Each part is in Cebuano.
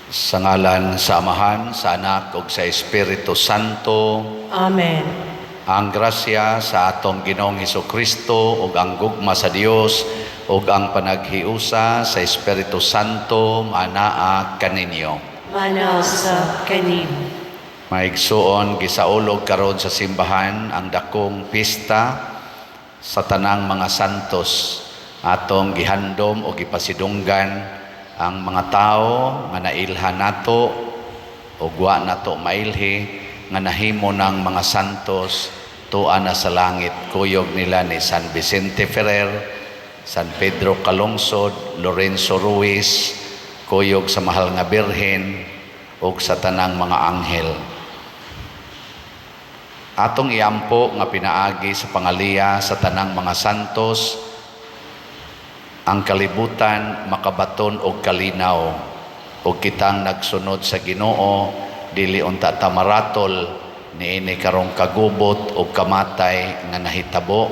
Sa ngalan sa Amahan, sa Anak ug sa Espiritu Santo. Amen. Ang grasya sa atong Ginoong Kristo ug ang gugma sa Dios ug ang panaghiusa sa Espiritu Santo manaa kaninyo. Manaa usab kanimo. Maigsuon, gisaulog karon sa simbahan ang dakong pista sa tanang mga santos. Atong gihandom o gipasidunggan ang mga tao nga nailhan nato o wa nato mailhi nga nahimo ng mga santos tua na sa langit, kuyog nila ni San Vicente Ferrer, San Pedro Calungsod, Lorenzo Ruiz, kuyog sa Mahal nga Birhen ug sa tanang mga anghel. Atong iampo nga pinaagi sa pangaliya sa tanang mga santos ang kalibutan makabaton og kalinaw ug kitang nagsunod sa Ginoo dili unta ta maratol niini karong kagubot og kamatay nga nahitabo,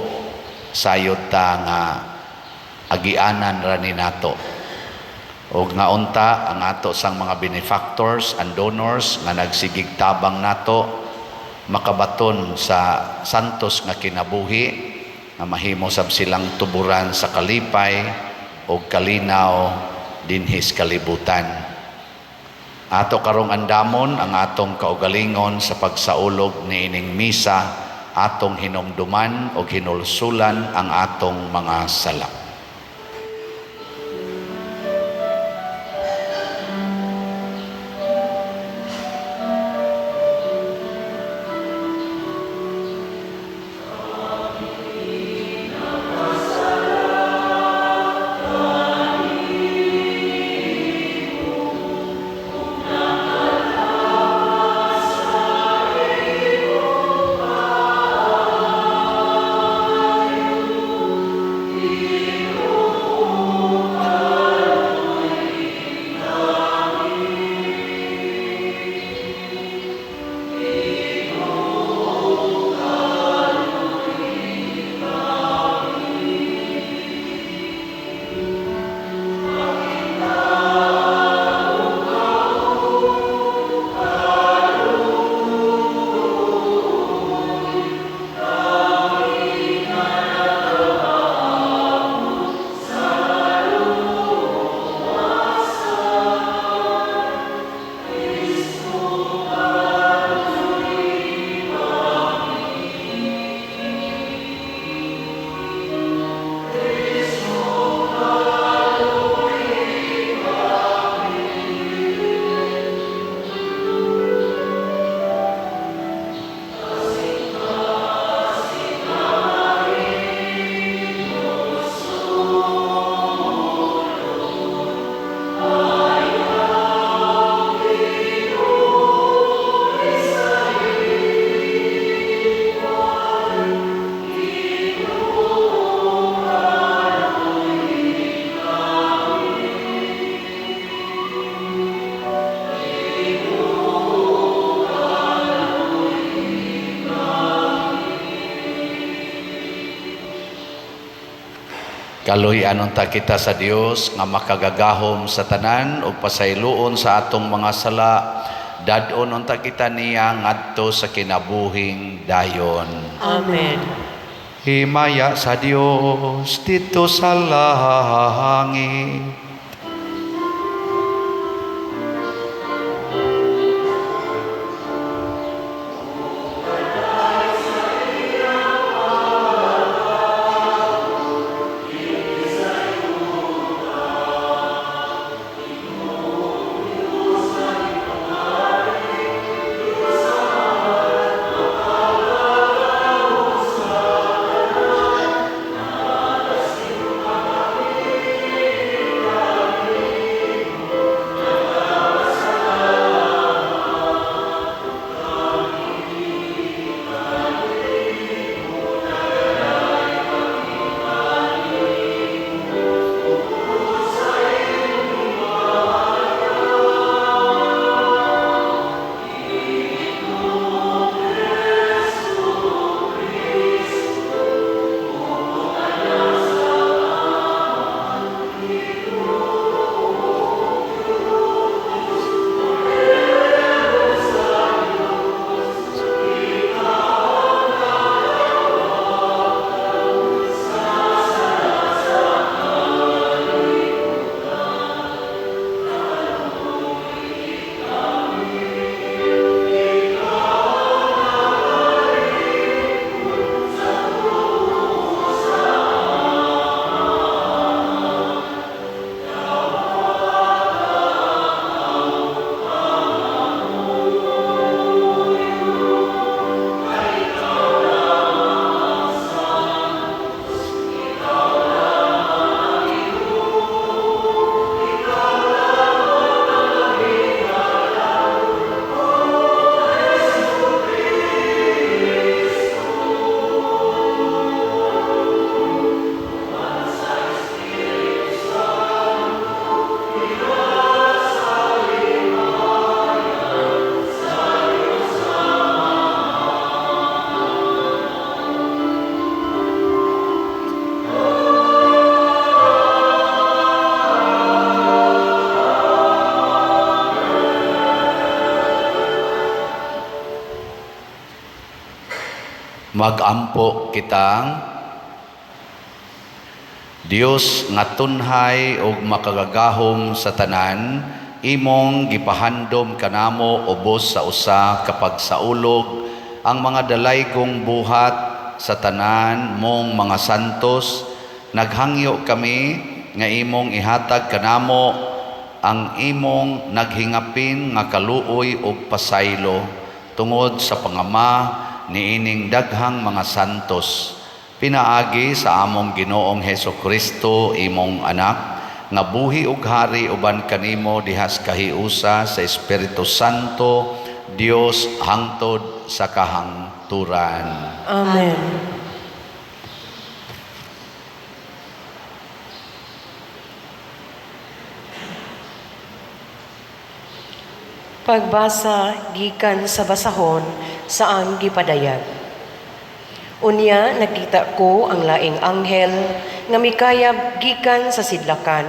sayod ta nga agianan ra ni nato og nga unta ang ato sang mga benefactors and donors nga nagsigig tabang nato makabaton sa santos nga kinabuhi nga mahimo sab silang tuburan sa kalipay og kalinaw dinhi sa kalibutan. Ato karong andamon ang atong kaugalingon sa pagsaulog niining misa, atong hinumduman og hinulsulan ang atong mga sala. Kaluy-an unta kita sa Dios nga makagagahom sa tanan ug pasayloon sa atong mga sala. Dad-on unta kita niya ngadto sa kinabuhing dayon. Amen. Himaya sa Dios didto sa langit. Magampo kita. Dios nga tunhay ug makagagahom sa tanan, imong gipahandom kanamo ubos sa usa ka pagsaulog ang mga dalaygong buhat sa tanan mong mga santos. Naghangyo kami nga imong ihatag kanamo ang imong naghingapin nga kaluoy ug pasaylo tungod sa pangama niining daghang mga santos, pinaagi sa among Ginoong Heso Kristo, imong anak, nga buhi ug hari uban kanimo dihas kahiusa sa Espiritu Santo, Dios, hangtod sa kahangturan. Amen. Pagbasa gikan sa basahon sa ang gipadayag. Unya nakita ko ang laing anghel nga mikayab gikan sa sidlakan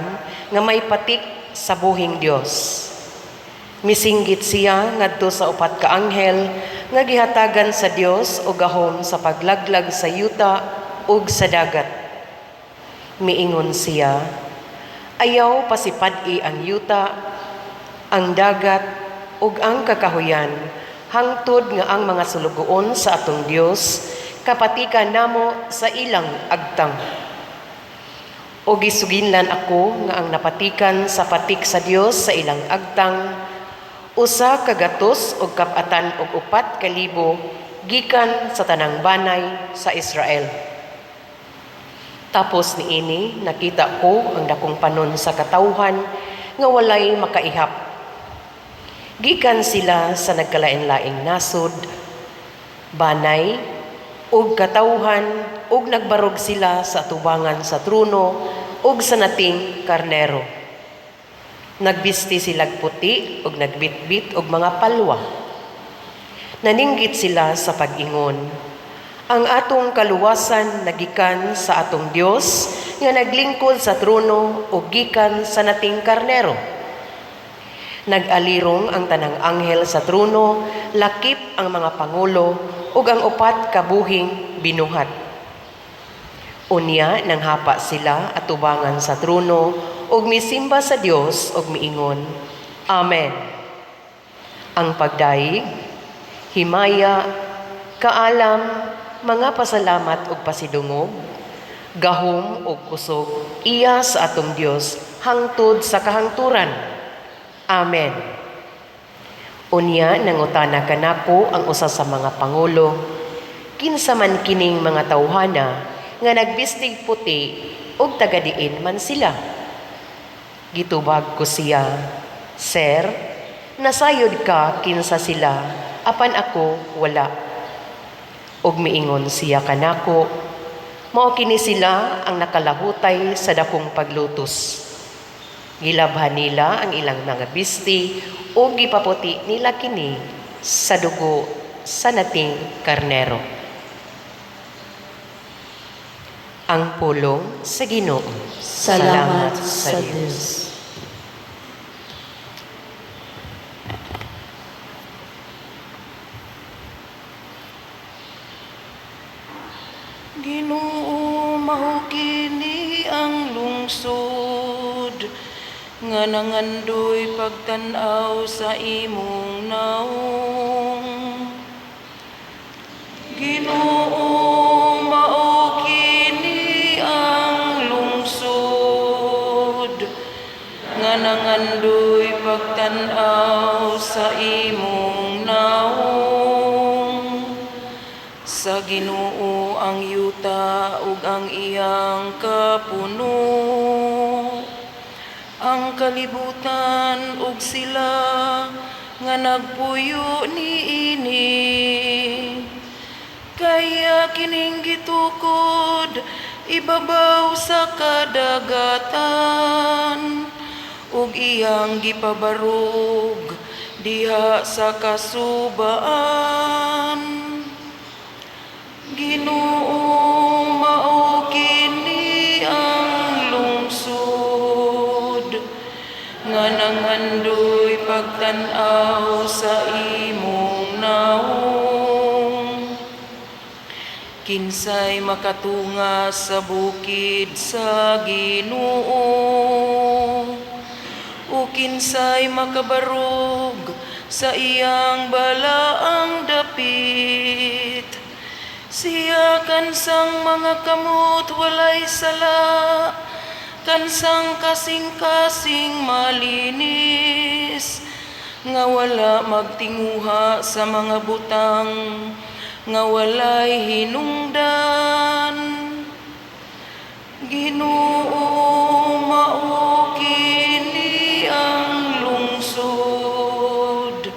nga may patik sa buhing Dios. Misinggit siya ngadto sa upat ka anghel nga gihatagan sa Dios og gahom sa paglaglag sa yuta ug sa dagat. Miingon siya, "Ayaw pasipad-i ang yuta, ang dagat ug ang kakahuyan hangtod nga ang mga sulugoon sa atong Dios kapatikan namo sa ilang agtang." O gisuginlan ako nga ang napatikan sa patik sa Dios sa ilang agtang 144,000 gikan sa tanang banay sa Israel. Tapos niini nakita ko ang dakong panon sa katawhan nga walay makaihap. Gikan sila sa nagkalain-laing nasod, banay, ug katawhan, ug nagbarog sila sa atubangan sa trono ug sa nating karnero. Nagbisti silag puti ug nagbitbit og mga palwa. Naninggit sila sa pag-ingon, "Ang atong kaluwasan nagikan sa atong Dios nga naglingkod sa trono ug gikan sa nating karnero." Nag-alirong ang tanang anghel sa trono, lakip ang mga pangulo ug ang upat ka buhing binuhat. Unya nanghapa sila atubangan sa trono ug misimba sa Dios ug miingon, "Amen. Ang pagdayeg, himaya, kaalam, mga pasalamat ug pasidungog, gahom ug kusog iya sa atong Dios hangtod sa kahangturan. Amen." Unya nangutana kanako ang usa sa mga pangulo, "Kinsa man kining mga tawhana nga nagbistig puti ug taga-diin man sila?" Gitubag ko siya, "Sir, nasayod ka kinsa sila, apan ako wala." Ug miingon siya kanako, "Mao kini sila ang nakalahutay sa dakong paglutos. Gilabhan nila ang ilang mga bisti ug gipaputi nila kini sa dugo sa nating karnero." Ang pulong sa Ginoo. Salamat sa Diyos. Ginoo, mao kini ang lungsod nga nangandoy pagtan-aw sa imong naong. Ginoo, mao kini ang lungsod nga nangandoy pagtan-aw sa imong naong. Sa Ginoo ang yuta ug ang iyang kapuno, ang kalibutan ug sila nga nagpuyo niini. Kaya kining gitukod ibabaw sa kadagatan ug iyang gipabarog diha sa kasubaan. Ginoo, mao kini ang lungsod nga nangandoy pagtan-aw sa imong naong. Kinsay makatunga sa bukid sa Ginoo, o kinsay makabarog sa iyang balaang dapit. Siya kansang mga kamot walay sala, kansang kasing-kasing malinis, nga wala magtinguha sa mga butang, nga walay hinungdan. Ginoo, mao kini ang lungsod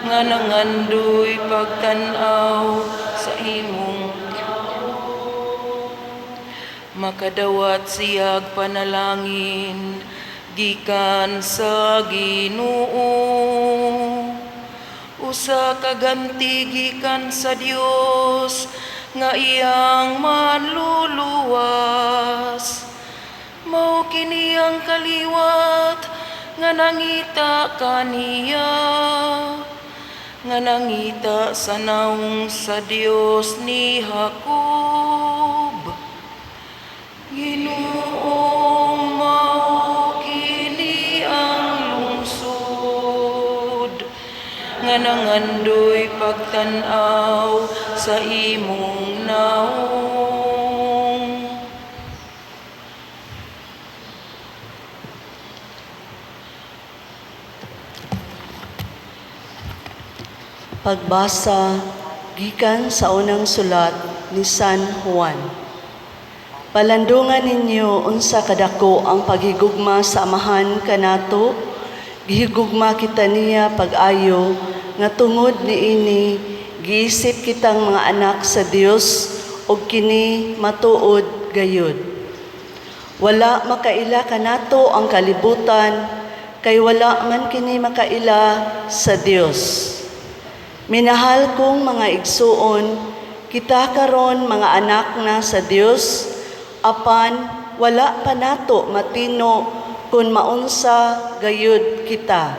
nga nangandoy pagtan-aw sa imong makadawat siyag panalangin gikan sa Ginoo. Usa ka ganti gikan sa Dios nga iyang manluluwas. Mao kini ang kaliwat nga nangita kaniya, nga nangita sa naong sa Dios ni Jacob. Ginoo, mao kini ang lungsod nga nangandoy pagtan-aw sa imong naong. Pagbasa gikan sa unang sulat ni San Juan. Palandungan ninyo unsa kadako ang paghigugma sa Amahan kanato, gihigugma kita niya pag-ayo nga tungod niini giisip kitang mga anak sa Dios ug kini matuod gayud. Wala makaila kanato ang kalibutan kay wala man kini makaila sa Dios. Minahal kong mga igsuon, kita karon mga anak na sa Dios, apan wala pa nato matino kun maunsa gayud kita.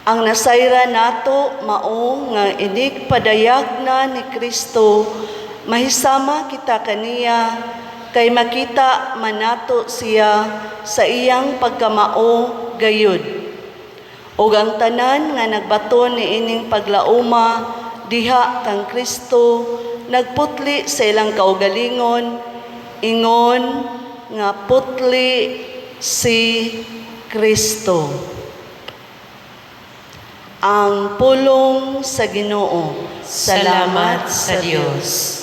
Ang nasayra nato mao nga inig padayag na ni Kristo, mahisama kita kaniya kay makita man nato siya sa iyang pagkamao gayud. Ug ang tanan nga nagbaton niining paglauma diha kang Kristo nagputli sa ilang kaugalingon, ingon nga putli si Kristo. Ang pulong sa Ginoo. Salamat sa Dios.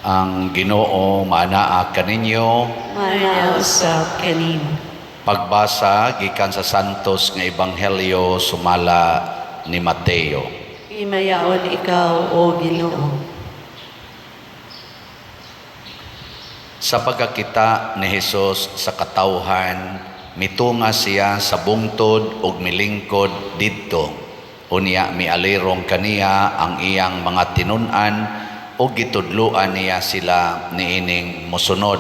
Ang Ginoo maanaa kaninyo. Maanaa usab kanimo. Pagbasa gikan sa Santos nga Ebanghelyo sumala ni Mateo. Imayaon ikaw, o Ginoo. Sa pagkakita ni Hesus sa katawhan, mitunga siya sa bungtod ug milingkod didto. Unya mialirong kaniya ang iyang mga tinun-an ug gitudloan niya sila niining mosunod.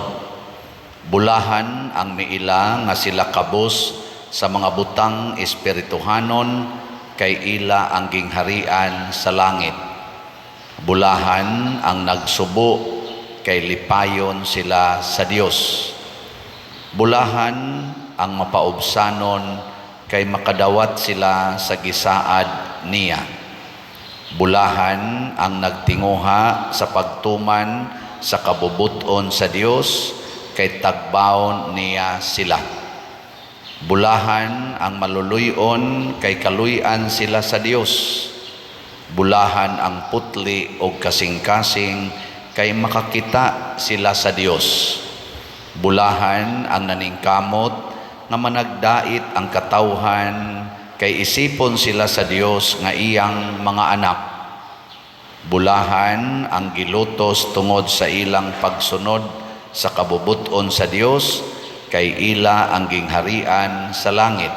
Bulahan ang miila nga sila kabus sa mga butang espirituhanon kay ila ang gingharian sa langit. Bulahan ang nagsubo kay lipayon sila sa Dios. Bulahan ang mapaubsanon kay makadawat sila sa gisaad niya. Bulahan ang nagtinguha sa pagtuman sa kabubuton sa Dios kay tagbaon niya sila. Bulahan ang maluluyon kay kaluy-an sila sa Dios. Bulahan ang putli og kasing-kasing kay makakita sila sa Dios. Bulahan ang naningkamot nga managdait ang katawhan kay isipon sila sa Dios nga iyang mga anak. Bulahan ang gilutos tungod sa ilang pagsunod sa kabubut-on sa Dios kay ila ang gingharian sa langit.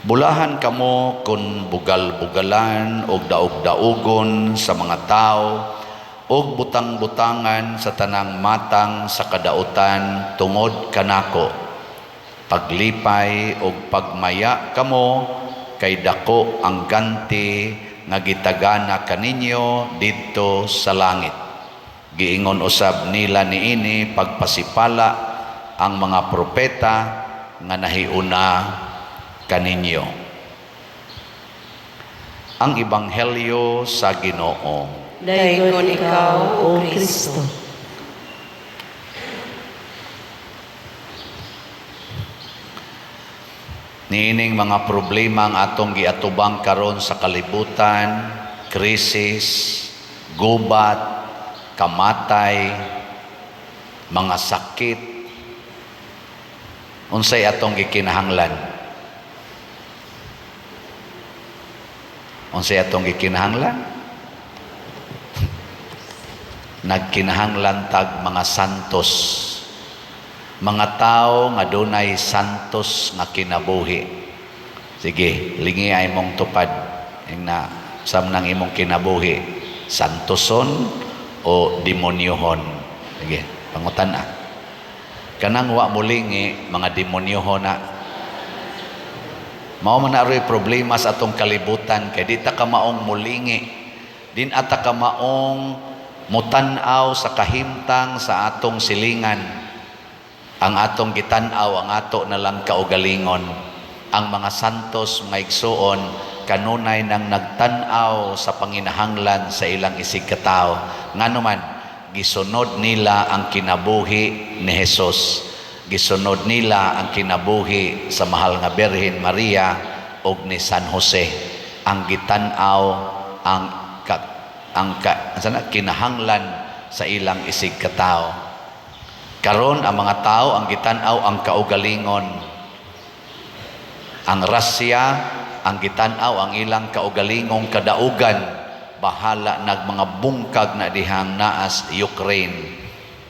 Bulahan kamo kun bugal-bugalan og daog-daugon sa mga tao og butang-butangan sa tanang matang sa kadautan tungod kanako. Paglipay og pagmaya kamo kay dako ang ganti nga gitagana kaninyo didto sa langit. Giingon usab nila niini pagpasipala ang mga propeta nga nahiuna kaninyo. Ang Ebanghelyo sa Ginoo. Daygon ikaw, O Kristo. Niining mga problema ang atong giatubang karon sa kalibutan, krisis, gubat, kamatay, mga sakit, unsay atong gikinahanglan? Unsay atong gikinahanglan? Nagkinahanglan tag mga santos. Mga tao nga dunay santos nga kinabuhi. Sige, lingi ay mong tupad ing na samnang imong kinabuhi, santoson o demonyohon. Sige, pangutan na. Kanang wa mulingi, mga demonyohon na. Mao man na aroy problema sa atong kalibutan kay di ta ka maong mulingi, din ata ka maong mutan-aw sa kahimtang sa atong silingan. Ang atong gitan-aw ang ato na lang kaugalingon. Ang mga santos, mga igsuon, kanunay nang nagtan-aw sa panginahanglan sa ilang isig katawo. Ngano man, gisunod nila ang kinabuhi ni Jesus. Gisunod nila ang kinabuhi sa mahal nga Birhen Maria og ni San Jose. Ang gitan-aw ang ka, ang ka, sana, kinahanglan sa ilang isig katawo. Karon ang mga tao ang gitan-aw ang kaugalingon. Ang Russia ang gitan-aw ang ilang kaugalingong kadaugan. Bahala nag mga bungkag na dihang naas Ukraine.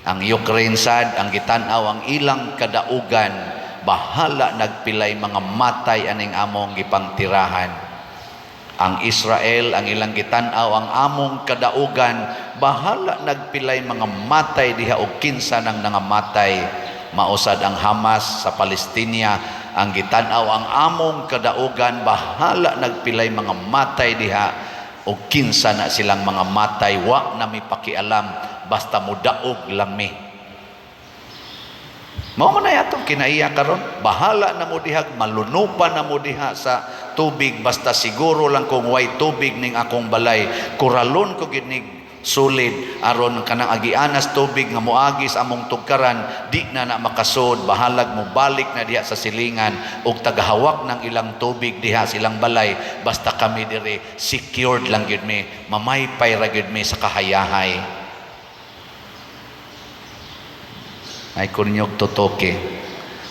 Ang Ukraine sad ang gitan-aw ang ilang kadaugan. Bahala nagpilay mga matay aning among gipangtirahan. Ang Israel ang ilang gitan-aw ang among kadaugan. Bahala nagpilay mga matay diha og kinsa nang nangamatay. Mausad ang Hamas sa Palestina ang gitan-aw ang among kadaugan. Bahala nagpilay mga matay diha og kinsa na silang mga matay. Wa na mi pakialam, basta mudaog lang mi. Mao man ay atong kinaiya karon. Bahala na mo dihag, malunupan na mo diha sa tubig, basta siguro lang kung way tubig ning akong balay. Kuralon ko gid nig sulid aron kanang agianas tubig nga moagi sa among tugkaran, di na na makasud. Bahalag mo balik na diha sa silingan og tagahawak ng ilang tubig diha sa ilang balay, basta kami diri secured lang gyud mi, mamaypay ra gyud mi sa kahayahay. Ay kunyog totoke.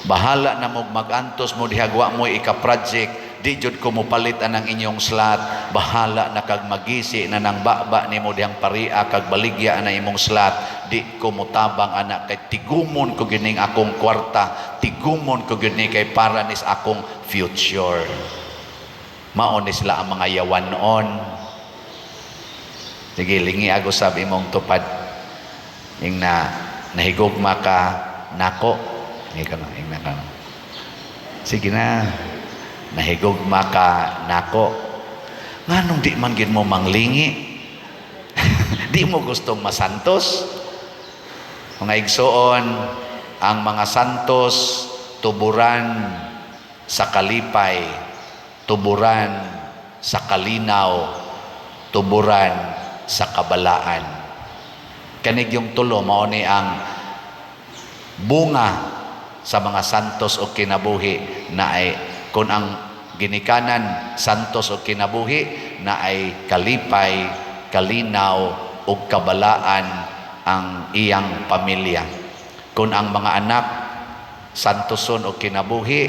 Bahala na mo magantos mo diha, wa mo ika-project, di jud ko mopalit anang inyong slot. Bahala na kag magisi na nang baba nimo dihang paria kag baligya na imong slot, di ko motabang anak kay tigumon ko gining akong kwarta, tigumon ko gid ni kay para nis akong future. Mao ni sila ang mga yawan noon. Sige, lingi ako sab imong tupad. Ing na nahigugma ka nako. Ing ka na, ing na ka na. Sige na. Nahigugma ka nako. Nganong di man gid mo manglingi? Di mo gustong masantos? Mga igsoon, ang mga santos tuburan sa kalipay, tuburan sa kalinaw, tuburan sa kabalaan. Kanig yung tulo, mao ni ang bunga sa mga santos o kinabuhi na ay kung ang Ginikanan santos og kinabuhi, naay kalipay, kalinaw ug kabalaan ang iyang pamilya. Kung ang mga anak santoson og kinabuhi,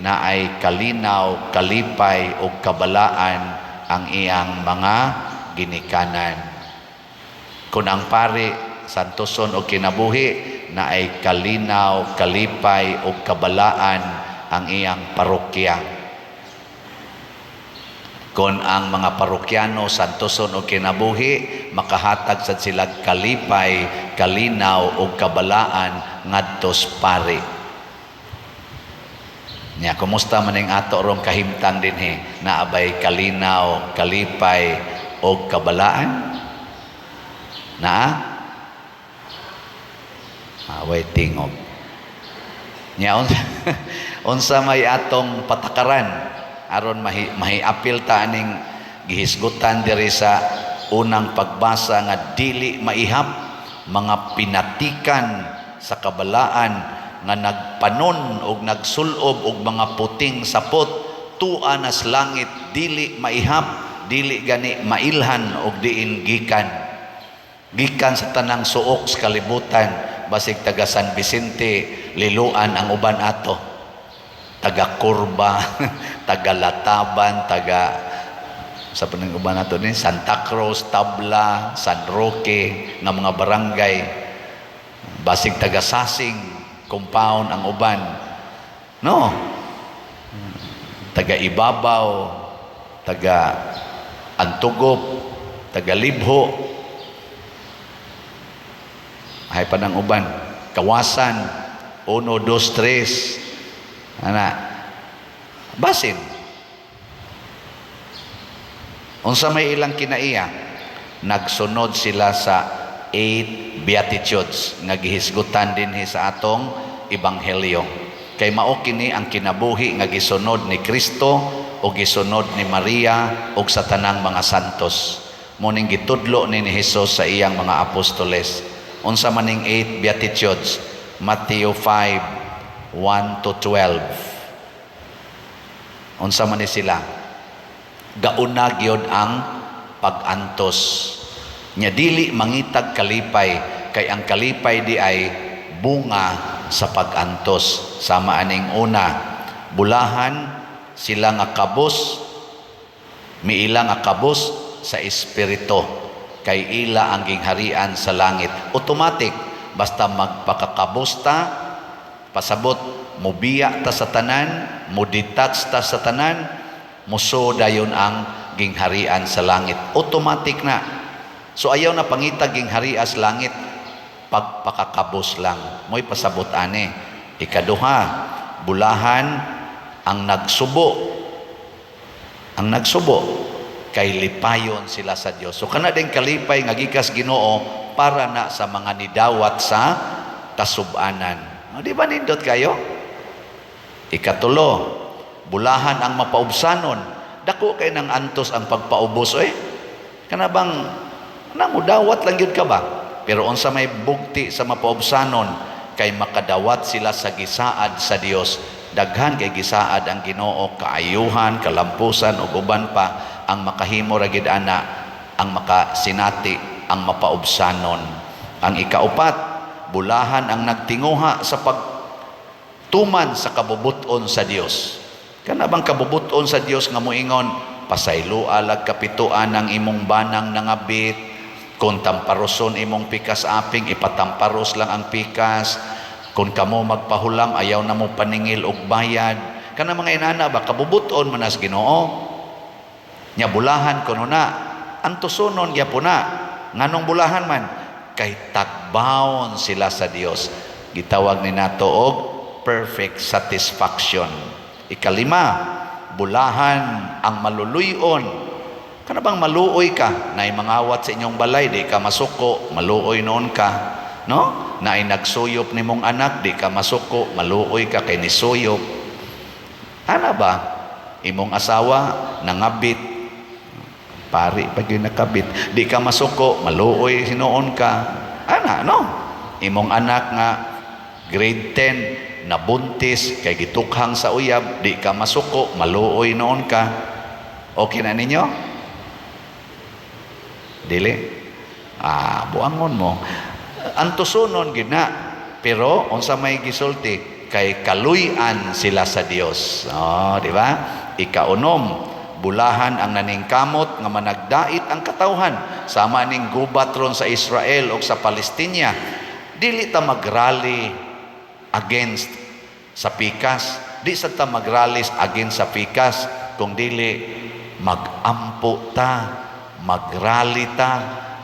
naay kalinaw, kalipay ug kabalaan ang iyang mga ginikanan. Kung ang pari santoson og kinabuhi, naay kalinaw, kalipay ug kabalaan ang iyang parokya. Kung ang mga parokyano santoson og kinabuhi, makahatag sad sila kalipay, kalinaw ug kabalaan ngadtos pari. Nya, kumusta man ning ato rong kahimtang dinhi? Naa bay kalinaw, kalipay ug kabalaan? Naa? Ah, way tingog. Nya, unsa may atong patakaran aron mahiapil ta aning gihisgutan diri sa unang pagbasa nga dili maihap, mga pinatikan sa kabalaan nga nagpanon og nagsulob og mga puting sapot tua nas langit, dili maihap, dili gani mailhan og diin gikan? Gikan sa tanang suok sa kalibutan. Basig taga San Vicente, Liloan ang uban ato, taga Kurba, taga Lataban, taga sa panang uban nato ni Santa Cruz, Tabla, San Roque nga mga barangay, basig taga Sasing compound ang uban, no, taga Ibabaw, taga Antugop, taga Libho, ay pa ng uban, Kawasan, 1, 2, 3, ana, basin. Unsa may ilang kinaiya? Nagsunod sila sa eight Beatitudes nga gihisgutan dinhi sa atong ebanghelyo. Kay mao kini ang kinabuhi nga gisunod ni Kristo o gisunod ni Maria ug sa tanang mga santos. Mao ning gitudlo ni Hesus sa iyang mga apostoles. Unsa maning eight Beatitudes? Matthew 5, 1 to 12. Unsa man ni sila? Gauna gyud ang pag-antos. Nya dili mangitag kalipay, kay ang kalipay di ay bunga sa pag-antos. Sama aning una, bulahan sila nga kabos, miila nga kabos sa espiritu, kay ila ang gingharian sa langit. Automatic, basta magpakakabos ta, pasabot, mubiya ta sa tanan, mudetach ta sa tanan, muso dayon ang gingharian sa langit. Automatic na. So ayaw na pangita gingharian sa langit, pagpakakabos lang. Mo'y pasabot ani. Ikaduha, bulahan ang nagsubo. Ang nagsubo, kay lipayon sila sa Dios. So kana din kalipay nga gikas Ginoo para na sa mga nidawat sa kasubanan. O, di ba nindot kayo? Ikatulo, bulahan ang mapaubsanon. Dako kay nang antos ang pagpaubos oy. Kana bang namudawat lang gyud ka ba? Pero unsa may bugti sa mapaubsanon, kay makadawat sila sa gisaad sa Dios. Daghan kay gisaad ang Ginoo, kaayuhan, kalampusan ug uban pa. Ang makahimo ra gid ana, ang makasinati, ang mapaubsanon. Ang ikaupat, bulahan ang nagtinguha sa pagtuman sa kabubuton sa Dios. Kana bang kabubuton sa Dios nga moingon, pasayloa lag kapituan ang imong banang nangabit, kung tamparoson imong pikas aping, ipatamparos lang ang pikas, kung kamo magpahulam, ayaw na mo paningil og bayad. Kana mga inana ba, kabubuton man as Ginoo. Nya bulahan kuno na, antusonon gyapon na. Nganong bulahan man? Kay tagbawon sila sa Dios. Gitawag ni nato og perfect satisfaction. Ikalima, bulahan ang maluluyon. Kana bang maluoy ka, naay mangawat sa inyong balay, di ka masuko, maluoy noon ka. No? Naay nagsuyop nimong anak, di ka masuko, maluoy ka kay nisuyop. Ana ba? Imong asawa nangabit, pari pag yun nakabit, di ka masuko, maluoy hinuon ka. Ana, no? Imong anak nga grade 10, Nabuntis kay gitukhang sa uyab, di ka masuko, maluoy noon ka. Okay na ninyo? Dili? Ah, buangon mo. Antusonon gid na. Pero unsa may gisulti? Kay kaluy-an sila sa Dios. Oh, di ba? Ikaunom, bulahan ang naningkamot nga managdait ang katawhan sama ning gubat ron sa Israel o sa Palestina. Dili ta magrally against sa pikas. Di sa ta magrally against sa pikas kung dili magampo ta, magrally ta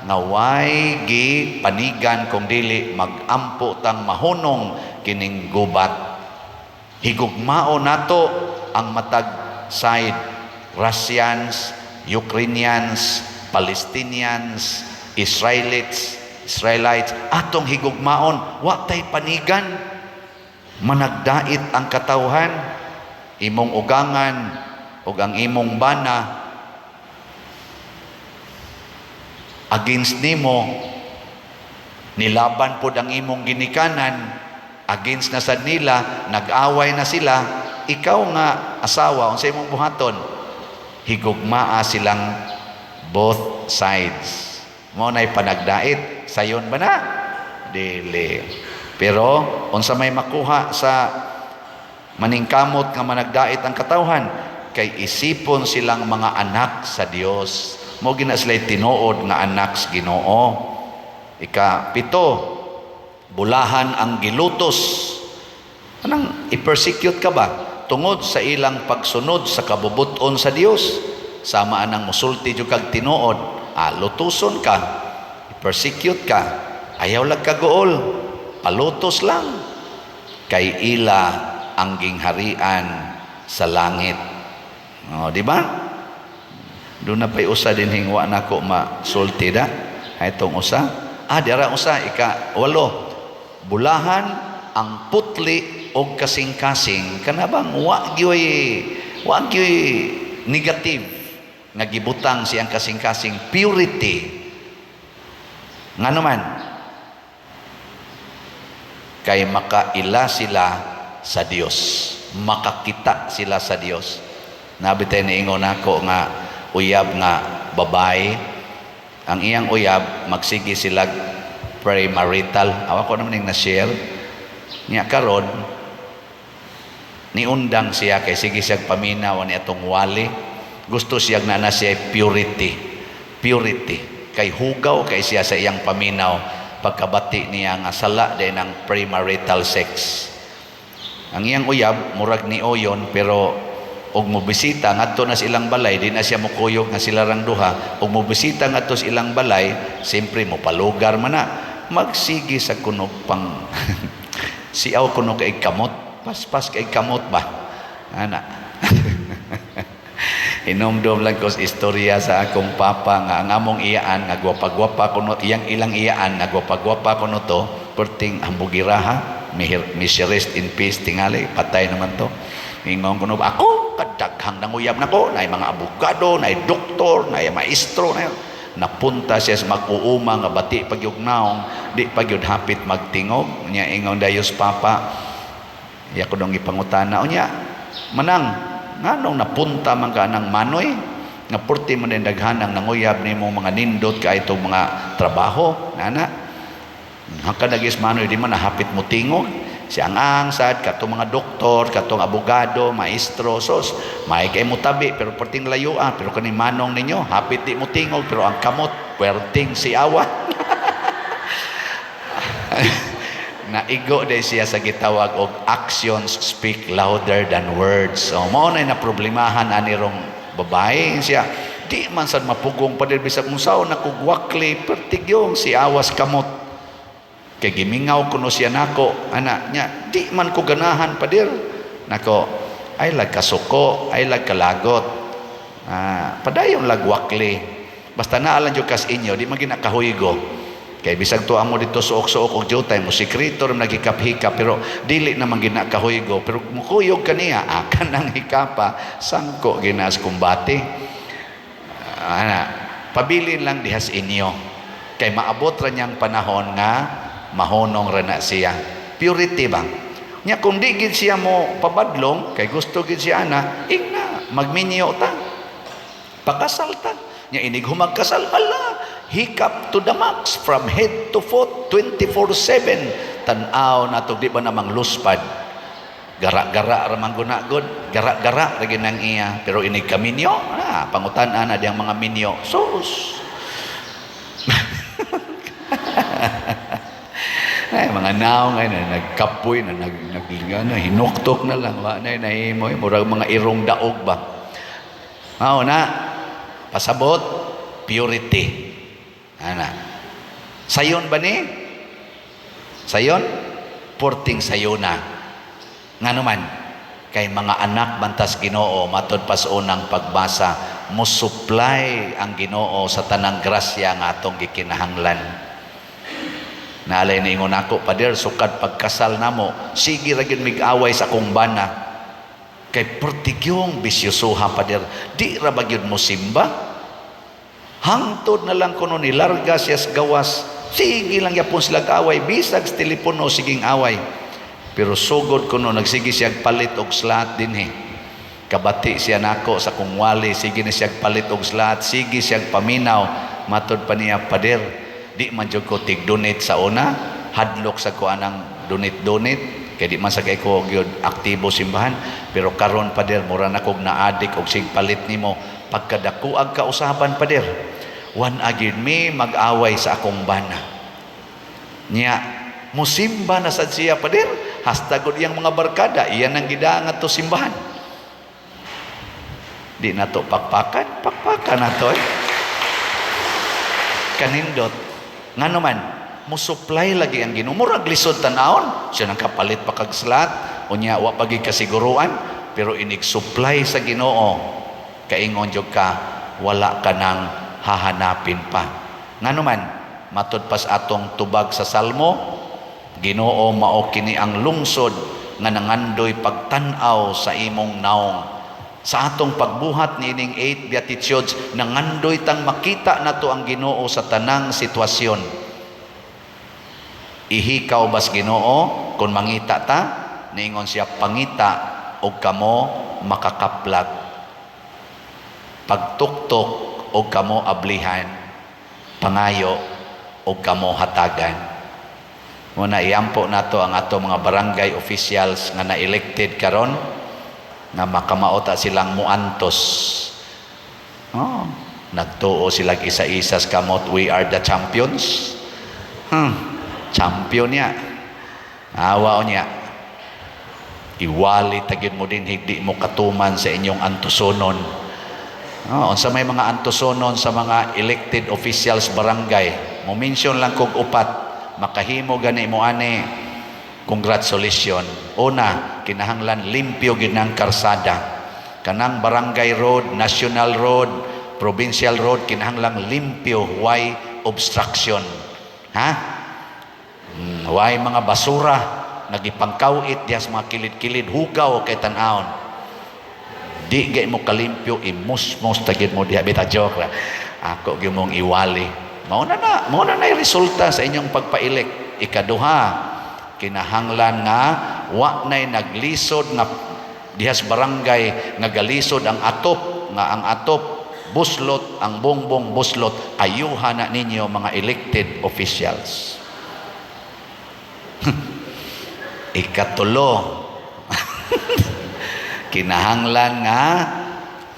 nga way gi panigan kung dili magampo tang mahunong kining gubat. Higugmao nato ang matag side, Russians, Ukrainians, Palestinians, Israelites, atong higugmaon, wa tay panigan. Managdait ang katawhan, imong ugangan ug ang imong bana against nimo, nilaban pod ang imong ginikanan against na sad nila, nag-away na sila. Ikaw nga asawa, unsa imong buhaton? Higugmaa silang both sides. Mao nay panagdait. Sayon ba na? Dili. Pero unsa may makuha sa maningkamot nga managdait ang katawhan? Kay isipon silang mga anak sa Dios. Mao gina sila tinuod nga anak sa Ginoo. Ika-7, bulahan ang gilutos. Anang i-persecute ka ba? Tungod sa ilang pagsunod sa kabubuton sa Dios. Sama anang musulti jud kag tinuod, lutuson ka, i-persecute ka, ayaw lag kaguol, palutos lang. Kay ila ang gingharian sa langit. O, di ba? Doon na pa'y usa din hingwa nako masulti da. Ay, itong usa. Dira usa, ika-8. Bulahan ang putli og kasing-kasing. Kanabang wa gyoy negative nga gibutang siyang kasing-kasing, purity. Ngano man? Kay makaila sila sa Dios. Makakita sila sa Dios. Nabi tayo niingon nako nga uyab nga babae. Ang iyang uyab, magsige sila premarital. Awa ko naman yung na-share. Niya karon, niundang siya kay sige siya paminaw ni atong wali. Gusto siya na na siya purity. Purity. Kay hugaw kay siya sa iyang paminaw pagkabati niya nga sala din ang premarital sex. Ang iyang uyab murag ni oyon, pero og mobisita ngadto na sa ilang balay, di na siya mokuyog nga sila rang duha. Og mobisita ngadto sa ilang balay, siyempre mo palugar man na. Magsige sa kunog pang siaw kuno kay kamot, paspas kay kamot ba ana. Hinumdum lang ko sa istorya sa akong papa nga ang among iyaan nga gwapa-gwapa kuno, iyang ilang iyaan nga gwapa-gwapa kuno to, perting hambugiraha. May she rest in peace, tingali patay naman to. Ingon kuno, ako kadaghang nanguyab nako, nay mga abogado, nay doktor, nay maestro, nay napunta siya sa mag-uuma nga bati pagyug naong, di pagyud hapit magtingog. Nya ingon dayos papa, iya ko dong gipangutana, unya manang nganong napunta man ka nang manoy nga purti man din daghan ang nanguyab nimo, mga nindot kay itong mga trabaho nana hangka nagis manoy, di man nahapit mo tingog. Si ang sad katong mga doktor, katong abogado, maestro, sos may kay mo tabi pero perting layo, pero kani manong ninyo hapit di mo tingog, pero ang kamot perting siawa. Naigo day siya sa gitawag og actions speak louder than words. So mao na naproblemahan ani rong babae siya. Di man sad mapugong pa bisag unsaon na kugwakli, pertigyong si awas kamot. Kay gimingaw kuno siya nako, ana nya, di man ko ganahan padir. Nako, ay lag kasuko, ay lag kalagot. Padayon lagwakli. Basta naa lang jud kas inyo, di man ginakahuygo. Kay bisag tuwa mo dito suok-suok og jutay mo sekreto ra nagikap-hikap, pero dili naman ginakahuygo, pero mukuyog kaniya akan ang hikapa sangko ginas kumbate. Ana, pabilin lang dihas inyo kay maabot ra niyang panahon nga mahunong ra na siya. Purity ba? Nya kung di gid siya mo pabadlong kay gusto gid siya ana, ingna magminyo ta. Pakasal ta. Nya inig humagkasal, hala, hikap to the max from head to foot 24/7. Tan-aw nato, di ba namang luspad? Gara-gara ra man guna god, gara-gara ra nang iya, pero inig kaminyo, ah, pangutan-an na diyang mga minyo. Sus. Ay, mga naong ay na nagkapoy na nag, nag ano, hinuktok na lang, wa na nahimo, murag mga irong daog ba. Mao na pasabot, purity ana. Sayon ba ni sayon? Porting sayona. Ngano man? Kay mga anak bantas Ginoo. Matod pas unang pagbasa, mo supply ang Ginoo sa tanang grasya nga atong gikinahanglan. Naalay na ingon ako, "Pader, sukad pagkasal namo, sige ra gyud mig-away sa akong bana. Kay pertigyong bisyosuha, pader, di ra ba gyud mo simba?" Hangtod na lang kuno nilarga siya sa gawas, sige lang yapon sila away, bisag sa telepono siging away. Pero sugod kuno nagsige siya palit og slot dinhi. Kabati siya nako sa kong wali, sige na siya palit og slot, sige siya paminaw. Matod pa niya, "Pader, di man jud ko tig-donate sa una, hadlok sa ko anang donate-donate, kay di man sa kay ko gyud aktibo simbahan, pero karon, pader, mura na kog naadik og sig palit nimo pagkadakuag kausaban, pader. Wan agid mi mag-away sa akong bana." Nya musimba na sad siya, pader, hasta gud iyang mga barkada iyan ang gidangat to simbahan. Di na to pakpakan, pakpakan na to eh. Kanindot. Ngano man? Mo supply lagi ang Ginoo. Murag lisod tan-awon, siya nang kapalit pa kag slot, unya wa pa gid kasiguruan, pero inig supply sa Ginoo, kaingon jud ka wala ka nang hahanapin pa. Ngano man? Matud pas atong tubag sa Salmo, "Ginoo, mao kini ang lungsod nga nangandoy pagtan-aw sa imong naong." Sa atong pagbuhat niining eight Beatitudes, nangandoy tang makita nato ang Ginoo sa tanang sitwasyon. Ihikaw bas Ginoo kung mangita ta, niingon siya, "Pangita og kamo makakaplag. Pagtuktok og kamo ablihan, pangayo og kamo hatagan." Muna iampo nato ang ato mga barangay officials nga na-elected karon nga makamaota silang muantos. Oh, nagtuo sila isa-isa sa kamot, "We are the champions." Champion niya. Awa niya. Iwali tagid mo din hindi mo katuman sa inyong antusonon. Oh, unsa may mga antusonon sa mga elected officials barangay? Mo mention lang kog upat, makahimo gani mo ani. Congratulations. Una, kinahanglan limpyo gid ng karsada. Kanang barangay road, national road, provincial road, kinahanglan limpyo, why obstruction? Ha? Why mga basura nagipangkawit diya sa mga kilid-kilid, hugaw kay tan-awon. Di gay mo kalimpyo, imusmos tagid mo diha bita, joke ra. Ako gyud mong iwali. Mao na na resulta sa inyong pagpa-elect. Ikaduha, kinahanglan nga wa nay naglisod nga dihas barangay nga galisod ang atop, nga ang atop buslot, ang bongbong buslot. Ayuha na ninyo, mga elected officials. Ikatulo, kinahanglan nga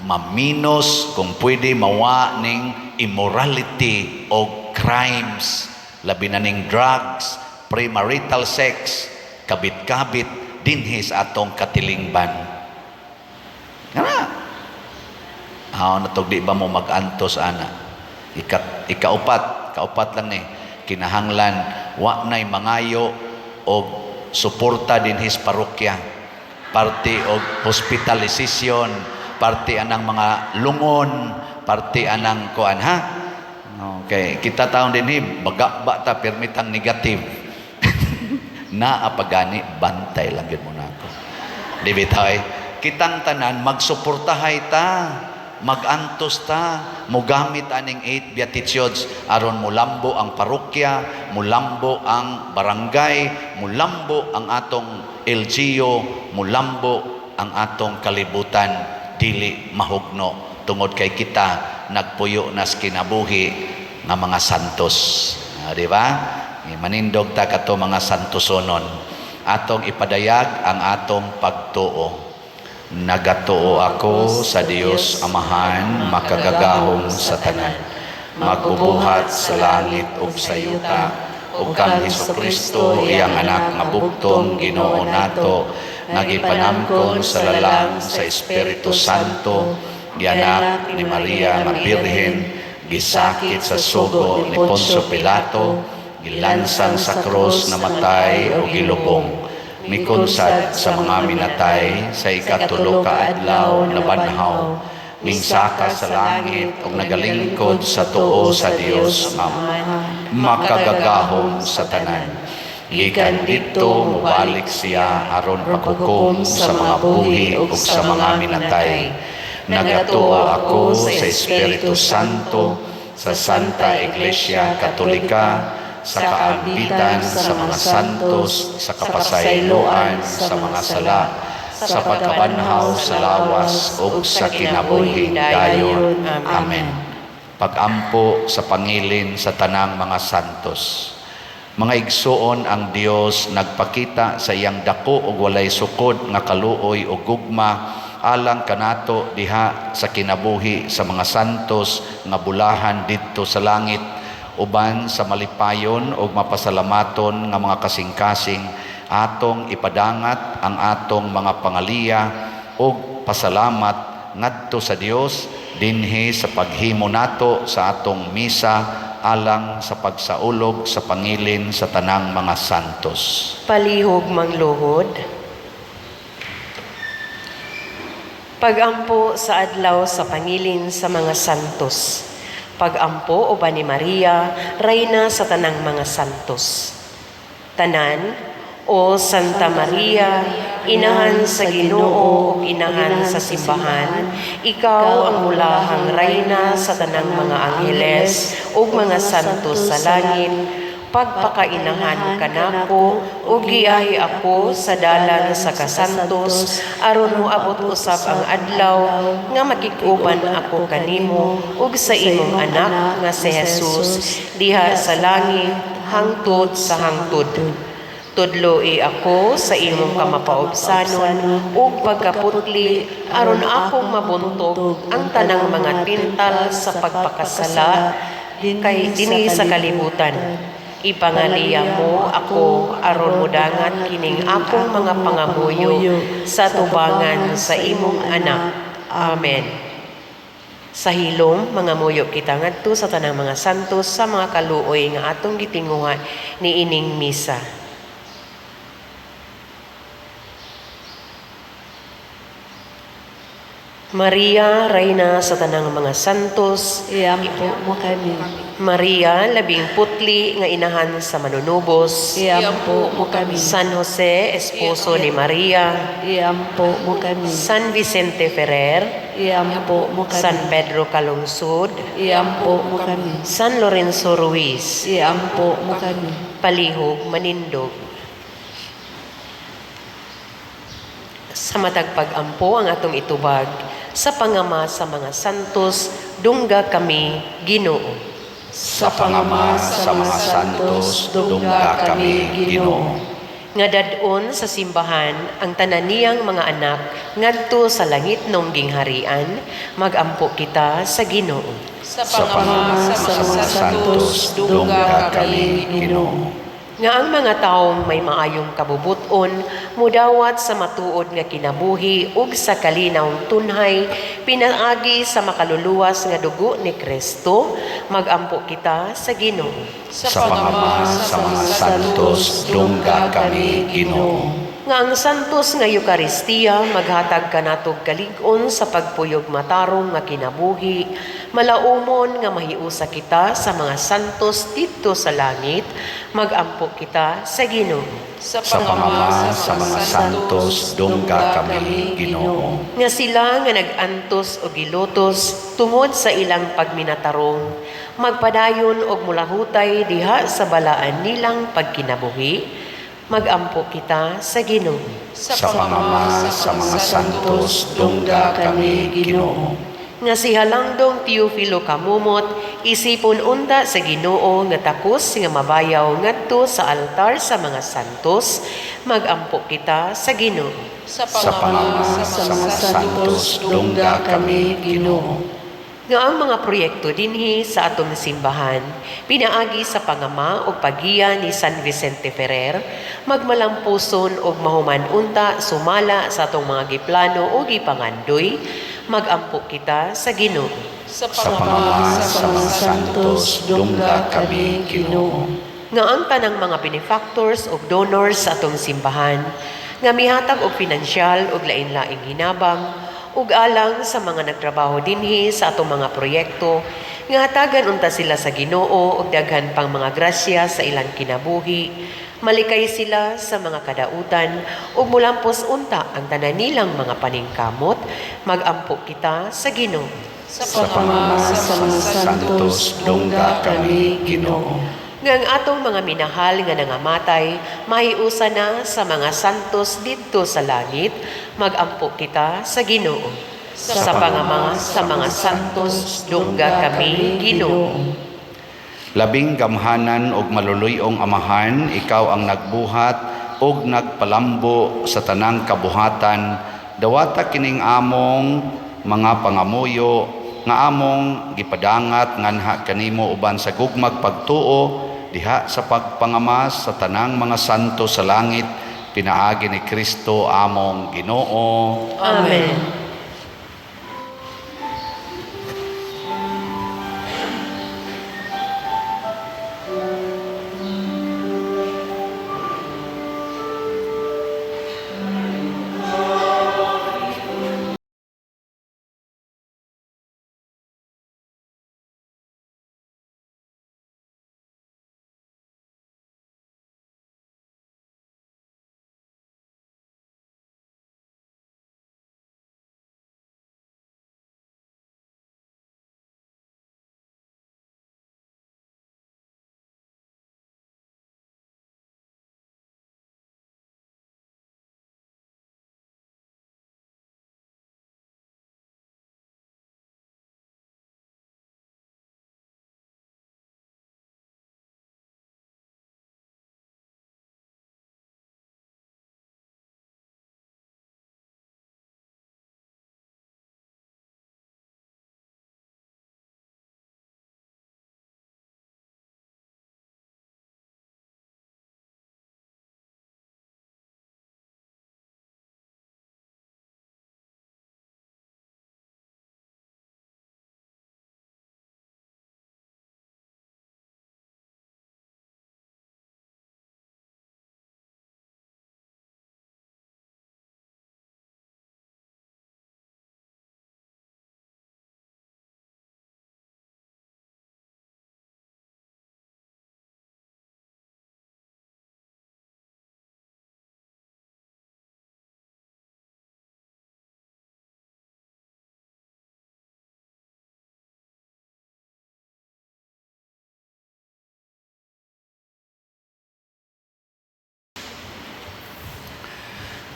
maminos kung pwede mawa ning immorality o crimes, labi na ning drugs, premarital sex, kabit-kabit dinhi sa atong katilingban. Kana. Aw na di ba mo mag-antos ana? Ikaupat, kaupat lang ni, kinahanglan wa nay mangayo og suporta dinhi sa parokya. Parte og hospitalization, parte anang mga lungon, parte anang kuan ha. Okay, kita taon dinhi baga ba ta permitang negative. Naa pagani, bantay lang gyud mo nako. Di bitaw eh, kitang tanan magsuportahay ta, magantos ta, mogamit aning eight Beatitudes aron mulambo ang parokya, mulambo ang barangay, mulambo ang atong LGU mulambo ang atong kalibutan, dili mahugno tungod kay kita nagpuyo nas kinabuhi nga mga santos. Ah, di ba? Manindog ta kato mga santosonon. Atong ipadayag ang atong pagtuo. Nagatuo ako sa Dios Amahan, makagagahom sa tanan, magbubuhat sa langit ug sa yuta, ug kang Hesukristo, iyang anak nga bugtong Ginoo nato, nga gipanamkon sa lalang sa Espiritu Santo, gianak ni Maria nga Birhen, gisakit sa sugo ni Poncio Pilato, gilansang sa krus, namatay o gilubong, mikunsad sa mga minatay, sa ikatulo ka adlaw nabanhaw, mingsaka sa langit ug nagalingkod sa tuo sa Dios Amahan, makagagahom sa tanan. Gikan didto mobalik siya aron paghukom sa mga buhi ug sa mga minatay. Nagatuo ako sa Espiritu Santo, sa Santa Iglesia Katolika, sa kaambitan sa mga santos, sa kapasayloan sa mga sala, sa pagkabanhaw sa lawas ug sa kinabuhing dayon. Amen. Pagampo sa pangilin sa tanang mga santos. Mga igsuon, ang Dios nagpakita sa iyang dako ug walay sukod nga kaluoy ug gugma alang kanato diha sa kinabuhi sa mga santos nga bulahan didto sa langit, uban sa malipayon ug mapasalamaton nga mga kasing-kasing atong ipadangat ang atong mga pangaliya ug pasalamat ngadto sa Dios dinhi sa paghimo nato sa atong misa alang sa pagsaulog sa pangilin sa tanang mga santos. Palihog mangluhod. Pagampo sa adlaw sa pangilin sa mga santos. Pagampo uban ni Maria, rayna sa tanang mga santos. Tanan, O Santa Maria, inahan sa Ginoo ug inahan sa simbahan, ikaw ang bulahang rayna sa tanang mga angheles ug mga santos sa langit. Pagpakainahan kanako ug giyahi ako sa dalan sa kasantos aron moabot usab ang adlaw nga makig-uban ako kanimo ug sa imong anak nga si Jesus diha sa langit hangtod sa hangtod. Tudloi ako sa imong kamapaubsanon ug pagkaputli aron akong mabuntog ang tanang mga tintal sa pagpakasala kay dinhi sa kalibutan. Ipangaliya mo ako aron modangat kining akong mga pangamuyo sa tubangan sa imong anak. Amen. Sa hilom, mangamuyo kita ngadto sa tanang mga santos sa mga kaluoy nga atong gitinguha niining misa. Maria, Reyna sa tanang mga santos, Iampo mo kami. Maria, labing putli nga inahan sa manunubos, Iampo mo kami. San Jose, esposo ni Maria, Iampo mo kami. San Vicente Ferrer, Iampo mo kami. San Pedro Calungsod, Iampo mo kami. San Lorenzo Ruiz, Iampo mo kami. Palihog, Manindog. Sa matag pag-ampo ang atong itubag, sa pangama sa mga santos, dungga kami, Ginoo. Sa pangama sa mga santos, dungga kami, Ginoo. Nga dad-on sa simbahan ang tanan niyang mga anak ngadto sa langit nong gingharian, magampo kita sa Ginoo. Sa pangama sa mga santos, dungga kami, Ginoo. Nga ang mga taong may maayong kabubuton mudawat sa matuod nga kinabuhi ug sa kalinawng tunhay pinaagi sa makaluluwas nga dugo ni Kristo, magampo kita sa Ginoo. Sa pangama sa mga santos, dungga kami, Ginoo. Nga ang santos nga Eukaristiya maghatag kanatog kalig-on sa pagpuyog matarong nga kinabuhi, malaumon nga mahiusa kita sa mga santos didto sa langit, magampo kita sa Ginoo. Sa Sa pangama sa mga santos, dungga kami, Ginoo. Nga sila nga nag-antos o gilutos tungod sa ilang pagminatarong, magpadayon og mulahutay diha sa balaan nilang pagkinabuhi, Magampo kita sa Ginoo. Sa pangama sa mga santos, dungga kami, Ginoo. Nga si Halangdong Teofilo Camomot isipon unta sa Ginoo nga takos nga mabayaw ngadto sa altar sa mga santos, magampo kita sa Ginoo. Sa Sa pangama pangama sa sa mga mga santos, santos, dungga kami, Ginoo. Nga ang mga proyekto dinhi sa atong simbahan pinaagi sa pangama og paggiya ni San Vicente Ferrer magmalampuson og mahuman unta sumala sa atong mga giplano o gipangandoy, magampo kita sa Ginoo. Sa Sa pangama pangama sa mga santos, dungga kami, Ginoo. Nga ang tanang mga benefactors ug donors sa atong simbahan nga mihatag og pinansyal ug lain-laing hinabang ug alang sa mga nagtrabaho dinhi sa atong mga proyekto nga hatagan unta sila sa Ginoo og daghan pang mga grasya sa ilang kinabuhi, malikay sila sa mga kadautan ug mulampos unta ang tanan nilang mga paningkamot, magampo kita sa Ginoo. Sa Sa pangama pangama sa sa mga mga santos, dungga kami, Ginoo. Nga ang atong mga minahal nga nangamatay, mahiusa na sa mga santos didto sa langit, magampo kita sa Ginoo. Sa pangama sa mga santos, dungga kami, Ginoo. Labing gamhanan og maluluy-ong Amahan, ikaw ang nagbuhat og nagpalambo sa tanang kabuhatan. Dawata kining among mga pangamuyo nga among gipadangat nganha kanimo uban sa gugmag pagtuo diha sa pagpangamas sa tanang mga santo sa langit, pinaagi ni Kristo among Ginoo. Amen.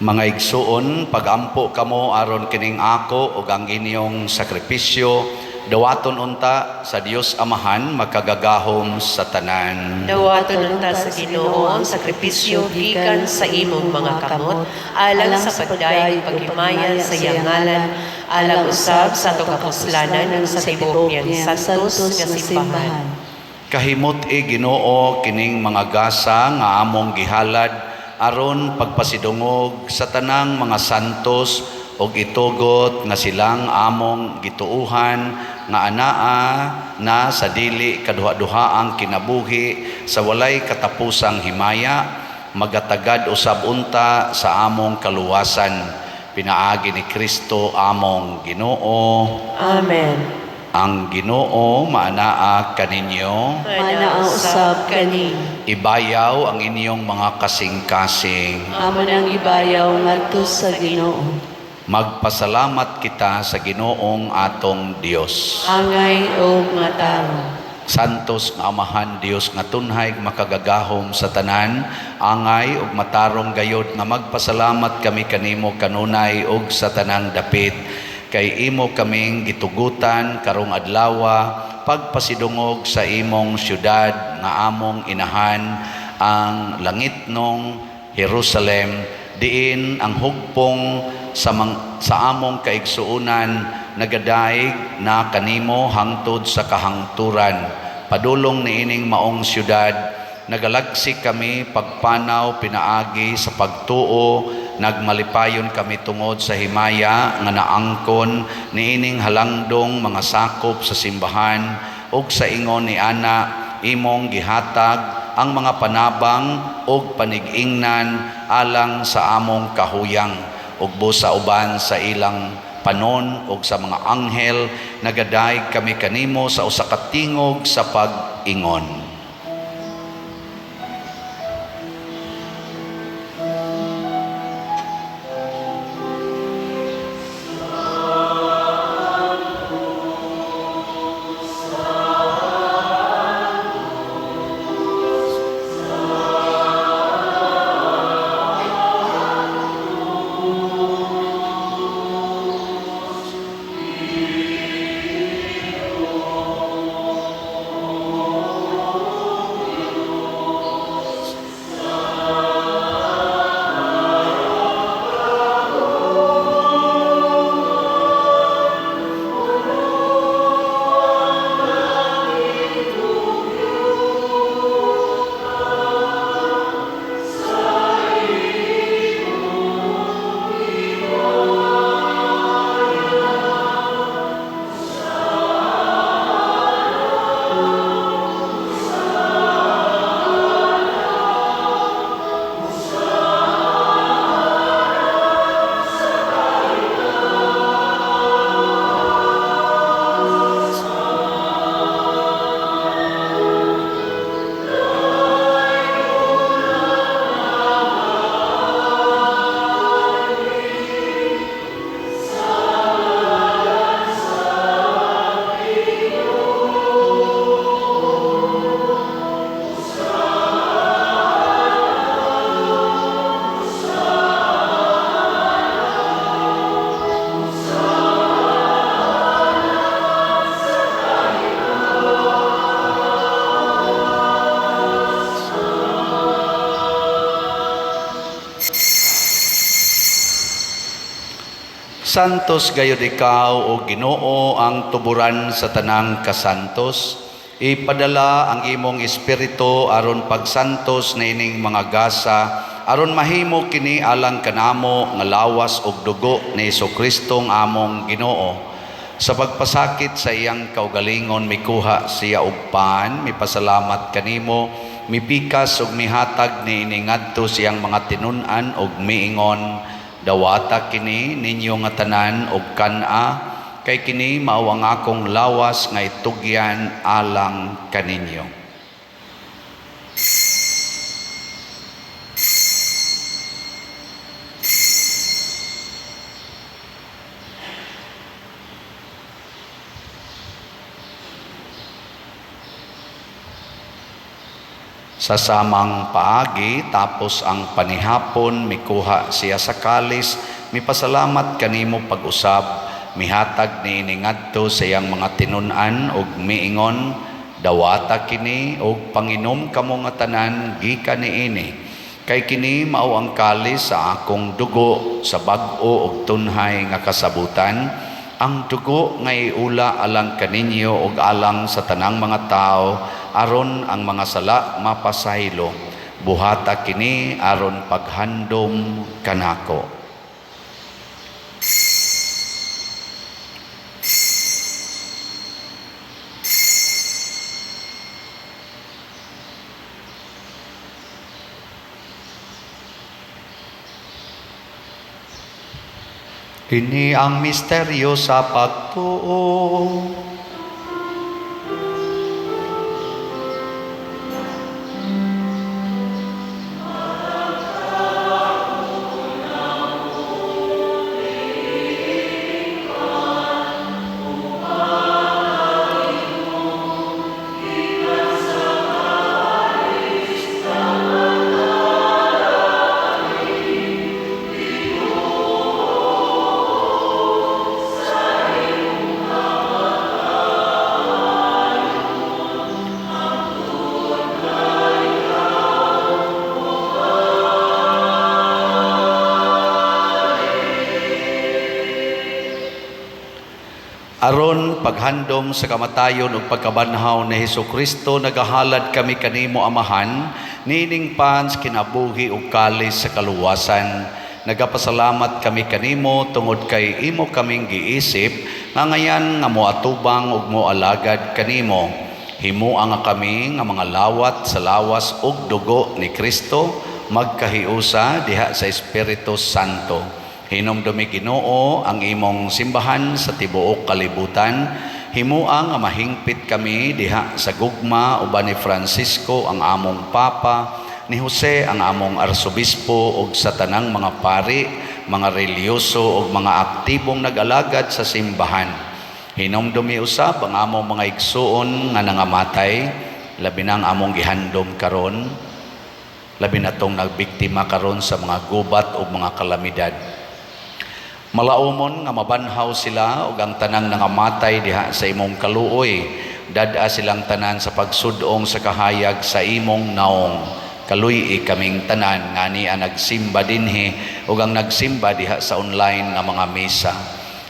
Mga igsuon, pagampo kamo aron kining ako ug ang inyong sakripisyo dawaton unta sa Dios Amahan makagagahom sa tanan. Dawaton unta sa Ginoo ang sakripisyo gikan sa imong mga kamot alang sa pagdayeg paghimaya sa iyang ngalan, alang usab sa atong kapuslanan ug sa tibuok niyang santos nga simbahan. Kahimot-i Ginoo kining mga gasa nga among gihalad aron pagpasidungog sa tanang mga santos og itugot nga silang among gituuhan nga anaa na sa dili kaduha-duhaang kinabuhi sa walay katapusang himaya, magatagad usab unta sa among kaluwasan pinaagi ni Kristo among Ginoo. Amen. Ang Ginoo maanaa kaninyo. Manaa usab kani. Ibayaw ang inyong mga kasing-kasing. Amo nang ibayaw ngadto sa Ginoo. Magpasalamat kita sa Ginoong atong Dios. Angay og matarong. Santos nga Amahan Dios nga tunhay makagagahom sa tanan, angay ug matarong gayod nga magpasalamat kami kanimo kanunay ug sa tanang dapit, kay imo kaming gitugutan karong adlawa pagpasidungog sa imong syudad nga among inahan, ang langitnong Jerusalem, diin ang hugpong sa among kaigsuonan nagadaig na kanimo hangtod sa kahangturan. Padulong niining maong syudad, nagalagsik kami pagpanaw pinaagi sa pagtuo, nagmalipayon kami tungod sa himaya nga naangkon niining halangdong mga sakop sa simbahan, ug sa ingon ni ana imong gihatag ang mga panabang ug panig-ingnan alang sa among kahuyang, ug busa uban sa ilang panon ug sa mga anghel nagadaig kami kanimo sa usa ka tingog sa pag-ingon. Santos gayud ikaw, o Ginoo, ang tuburan sa tanang kasantos. Ipadala ang imong espiritu aron pagsantos niining mga gasa, aron mahimo kini alang kanamo nga lawas ug dugo ni Hesukristo nga among Ginoo. Sa pagpasakit sa iyang kaugalingon, mikuha siya og pan, mipasalamat kanimo, mipikas ug mihatag niini ngadto siyang mga tinun-an ug miingon, dawata kini ninyo nga tanan og kan-a, kay kini mao ang akong lawas nga itugyan alang kaninyo. Sa samang paagi, tapos ang panihapon, mikuha siya sa kalis, mipasalamat kanimo pag-usab, mihatag niini ngadto sa iyang mga tinun-an ug miingon, dawata kini ug panginom kamo nga tanan gikan niini, kay kini mao ang kalis sa akong dugo sa bag-o ug tunhay nga kasabutan, ang dugo nga iula alang kaninyo ug alang sa tanang mga tao, aron ang mga sala mapasaylo. Buhata kini aron paghandom kanako. Kini ang misteryo sa pagtuo. Aron paghandom sa kamatayon ug pagkabanhaw ni Hesus Kristo, nagahalad kami kanimo, Amahan, niining pans kinabuhi ug kalis sa kaluwasan. Nagapasalamat kami kanimo tungod kay imo kaming giisip nga ngayan nga moatubang ug moalagad kanimo. Himoa nga kami nga mga lawat sa lawas ug dugo ni Kristo magkahiusa diha sa Espiritu Santo. Hinumdumi, Ginoo, ang imong simbahan sa tibuok kalibutan. Himoa nga mahingpit kami diha sa gugma uban ni Francisco ang among Papa, ni Jose ang among Arsobispo ug sa tanang mga pari, mga relihiyoso ug mga aktibong nag-alagad sa simbahan. Hinumdumi usab ang among mga igsuon nga nangamatay, labi na ang among gihandom karon, labi na tong nagbiktima karon sa mga gubat o mga kalamidad. Malaumon nga mabanhaw sila ug ang tanang nangamatay diha sa imong kaluoy. Dad-a silang tanan sa pagsudong sa kahayag sa imong naong. Kaluy-i kaming tanan nga ania nagsimba dinhi ug ang nagsimba diha sa online nga mga misa.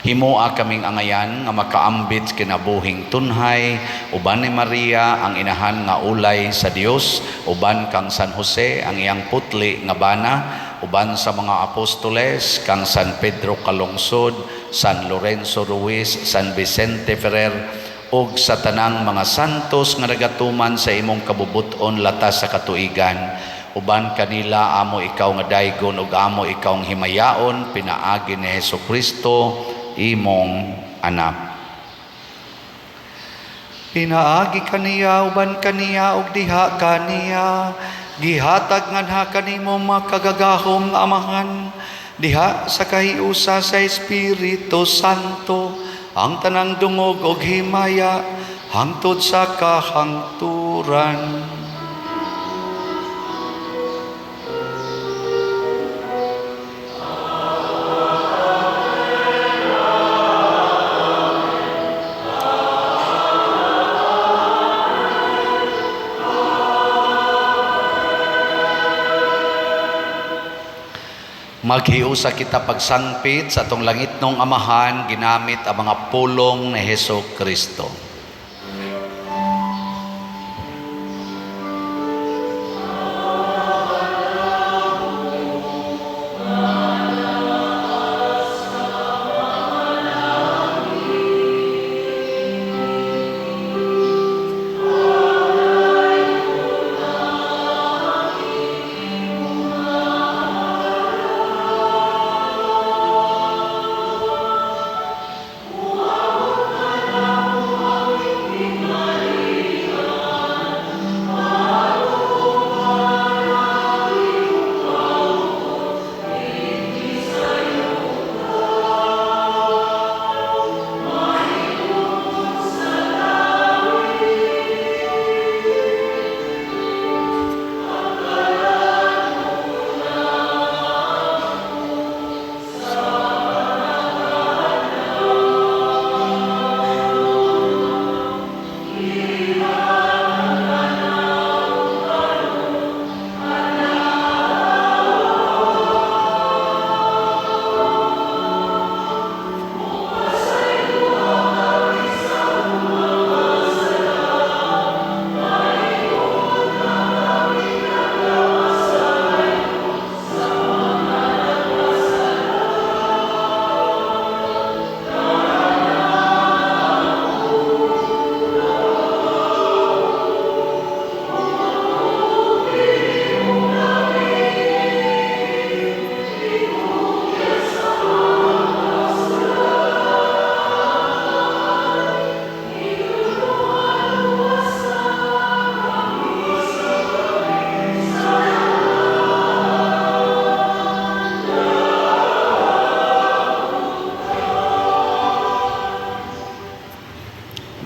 Himoa kaming angayan nga makaambit kinabuhing tunhay uban ni Maria ang inahan nga ulay sa Dios, uban kang San Jose ang iyang putli nga bana, uban sa mga apostoles kang San Pedro Calungsod, San Lorenzo Ruiz, San Vicente Ferrer ug sa tanang mga santos nga nagatuman sa imong kabubut-on latas sa katuigan. Uban kanila amo ikaw nga daygon ug amo ikaw ang himayaon pinaagi ni Hesus Kristo imong anak. Pinaagi kaniya, uban kaniya ug diha kaniya, gihatag nganha kanimo makagagahom nga Amahan diha sa kahiusa sa Espiritu Santo ang tanang dungog ug himaya hangtod sa kahangturan. Maghiusa kita pagsangpit sa atong langitnong Amahan ginamit ang mga pulong ni Heso Kristo.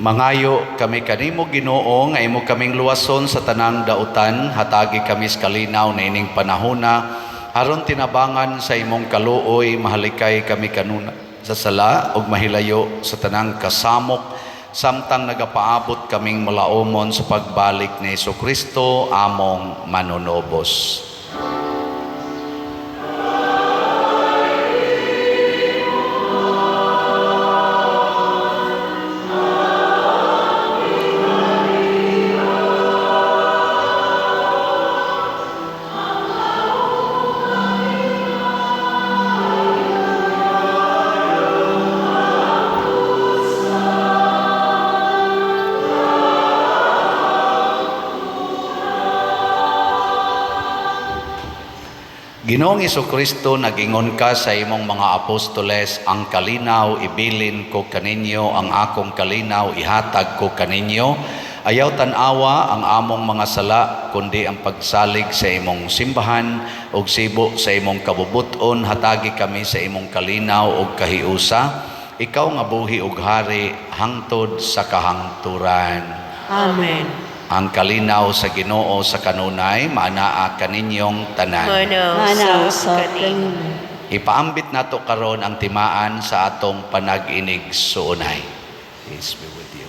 Mangayo kami kanimo, Ginoo, nga imo kaming luwason sa tanang dautan, hatagi kami sa kalinaw niining panahona aron tinabangan sa imong kaluoy mahalikay kami kanuna sa sala ug mahilayo sa tanang kasamok samtang nagapaabot kaming malaumon sa pagbalik ni Kristo among manunobos. Ginoong Kristo, nagingon ka sa imong mga apostoles, "Ang kalinaw ibilin ko kaninyo, ang akong kalinaw ihatag ko kaninyo." Ayaw tan-awa ang among mga sala, kundi ang pagsalig sa imong simbahan ug sibo sa imong kabubuton, hatagi kami sa imong kalinaw ug kahiusa. Ikaw nga buhi ug hari hangtod sa kahangturan. Amen. Ang kalinaw sa Ginoo sa kanunay maanaa kaninyong tanan. Manaw Manaw sa sa kanimo. kanimo. Ipaambit nato karon ang timaan sa atong panag-inig-suunay. Peace be with you.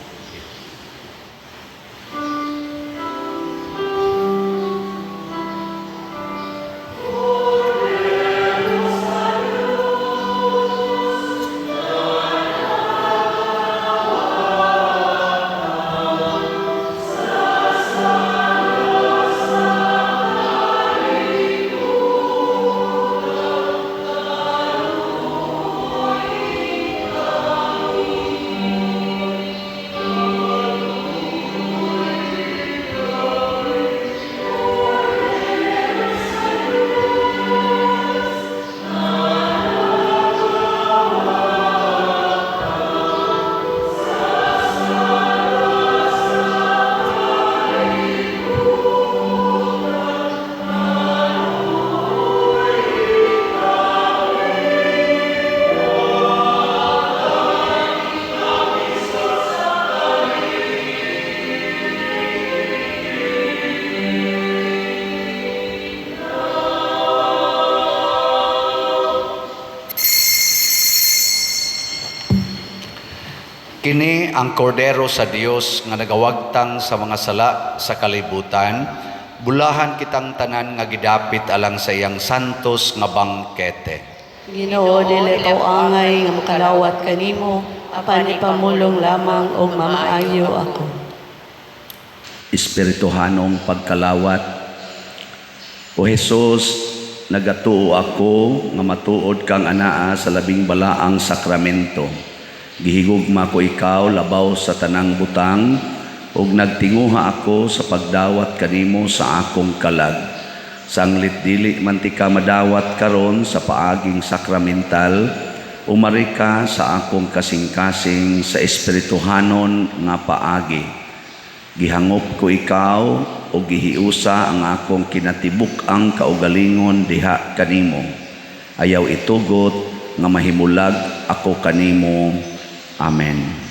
Kini ang kordero sa Dios nga nagawagtang sa mga sala sa kalibutan. Bulahan kitang tanan nga gidapit alang sa iyang santos nga bangkete. Ginoo, dili ko angay nga makalawat kanimo, apan ipamulong lamang og mamaayo ako. Espirituhanong pagkalawat. O Hesus, nagatuo ako nga matuod kang anaa sa labing balaang sakramento. Gihigugma ko ikaw labaw sa tanang butang ug nagtinguha ako sa pagdawat kanimo sa akong kalag. Sanglit dili man tika madawat karon sa paaging sakramental, umari ka sa akong kasing-kasing sa espirituhanon nga paagi. Gihangop ko ikaw o gihiusa ang akong kinatibuk-ang kaugalingon diha kanimo. Ayaw itugot nga mahimulag ako kanimo. Amen.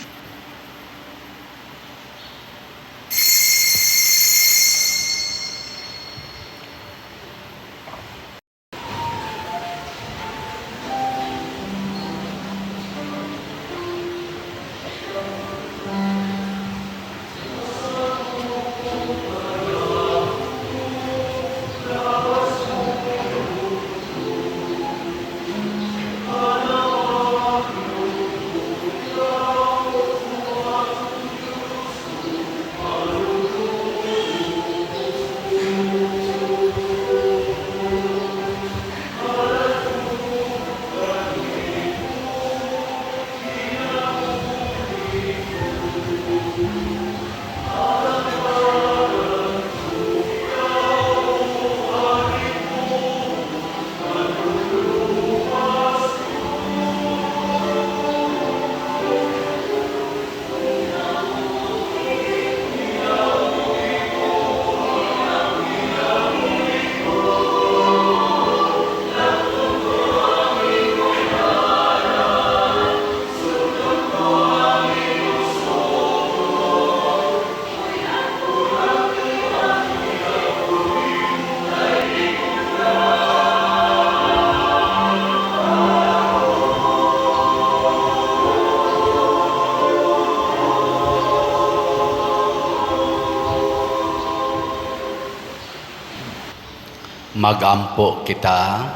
Magampo kita.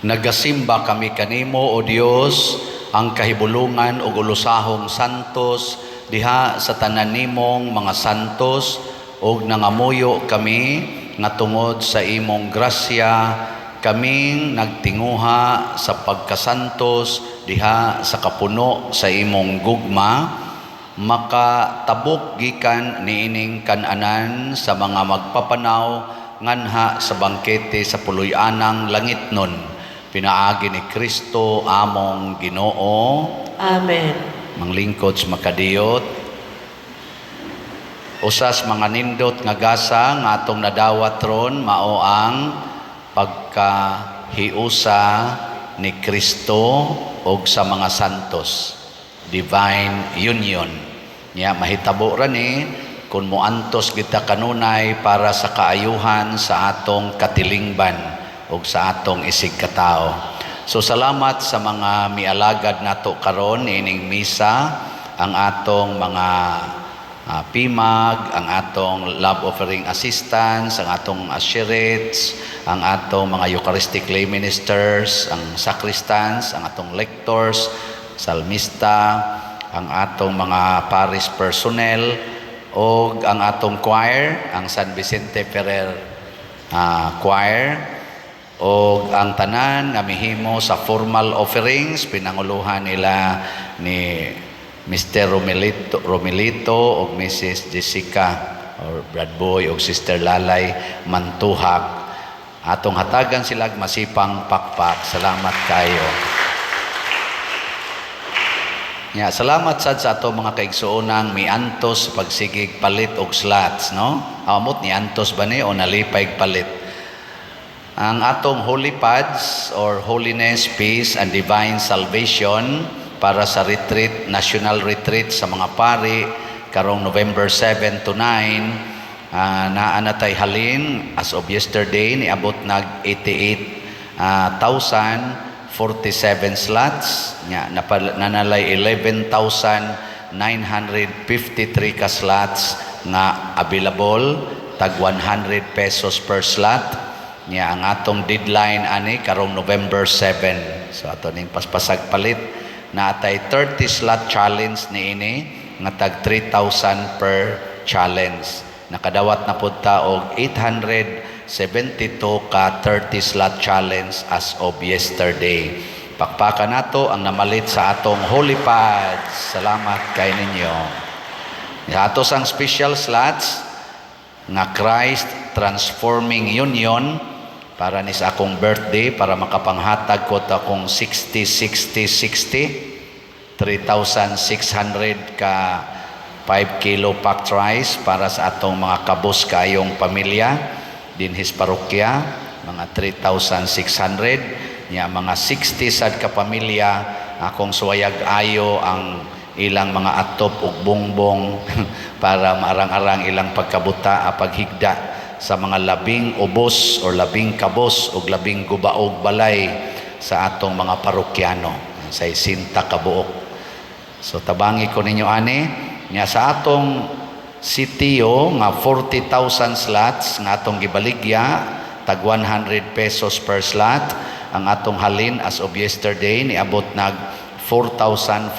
Nagasimba kami kanimo, O Dios, ang kahibulungan ug ulusahong santos diha sa tanan nimong mga santos, ug nangamuyo kami nga tungod sa imong grasya kaming nagtinguha sa pagkasantos diha sa kapuno sa imong gugma, makatabok gikan niining kananan sa mga magpapanaw nganha sa bangkete sa puloy-anang langitnon, pinaagi ni Kristo among Ginoo. Amen. Manglingkod sa makadiyot. Usas mga nindot nga gasa nga atong nadawat ron mao ang pagkahiusa ni Kristo og sa mga santos, divine union. Nya mahitabo ra ni kung moantos kita kanunay para sa kaayuhan sa atong katilingban ug sa atong isigkatao. So salamat sa mga mialagad nato karon ining misa, ang atong mga PMAG, ang atong love offering assistants, ang atong usherates, ang atong mga Eucharistic lay ministers, ang sacristans, ang atong lectors, salmista, ang atong mga parish personnel, o ang atong choir, ang San Vicente Ferrer Choir, o ang tanan nga mihimo sa formal offerings, pinanguluhan nila ni Mr. Romelito, Romelito o Mrs. Jessica or Brad Boy o Sister Lalay Mantuhak. Atong hatagan sila masipang pakpak. Salamat kayo. Ya, salamat sad sa ato mga kaigsuonang miantos pagsigig palit og slots, no? Amot ni antos ba ni o nalipay palit? Ang atong Holy Pads or Holiness, Peace and Divine Salvation para sa retreat, national retreat sa mga pari karong November 7 to 9, naa na tay halin as of yesterday, niabot nag 88,047 slots nya nanalay 11,953 ka slots nga available, tag 100 pesos per slot. Nya ang atong deadline ani karong November 7. So ato ning paspasag palit. Naatay 30 slot challenge niini nga tag 3,000 per challenge. Nakadawat na pud ta og 872 ka 30 slot challenge as of yesterday. Pakpakan nato ang namalit sa atong Holy Pads. Salamat kay ninyo. Ato sang special slots nga Christ Transforming Union para ni sa akong birthday, para makapanghatag ko ta akong 60 60 60, 3,600 ka 5 kilo packed rice para sa atong mga kabus kayong pamilya dinhis parokya, mga 3,600. Nya mga 60 sad ka pamilya akong suwayag ayo ang ilang mga atop ug bongbong para maarang-arang ilang pagkabuta, paghigda sa mga labing ubos or labing kabos ug labing gubaog balay sa atong mga parokyano, sa sinta kabuok. So tabangi ko ninyo ani. Nya sa atong sitio nga 40,000 slots nga atong gibaligya, tag 100 pesos per slot, ang atong halin as of yesterday niabot nag 4,592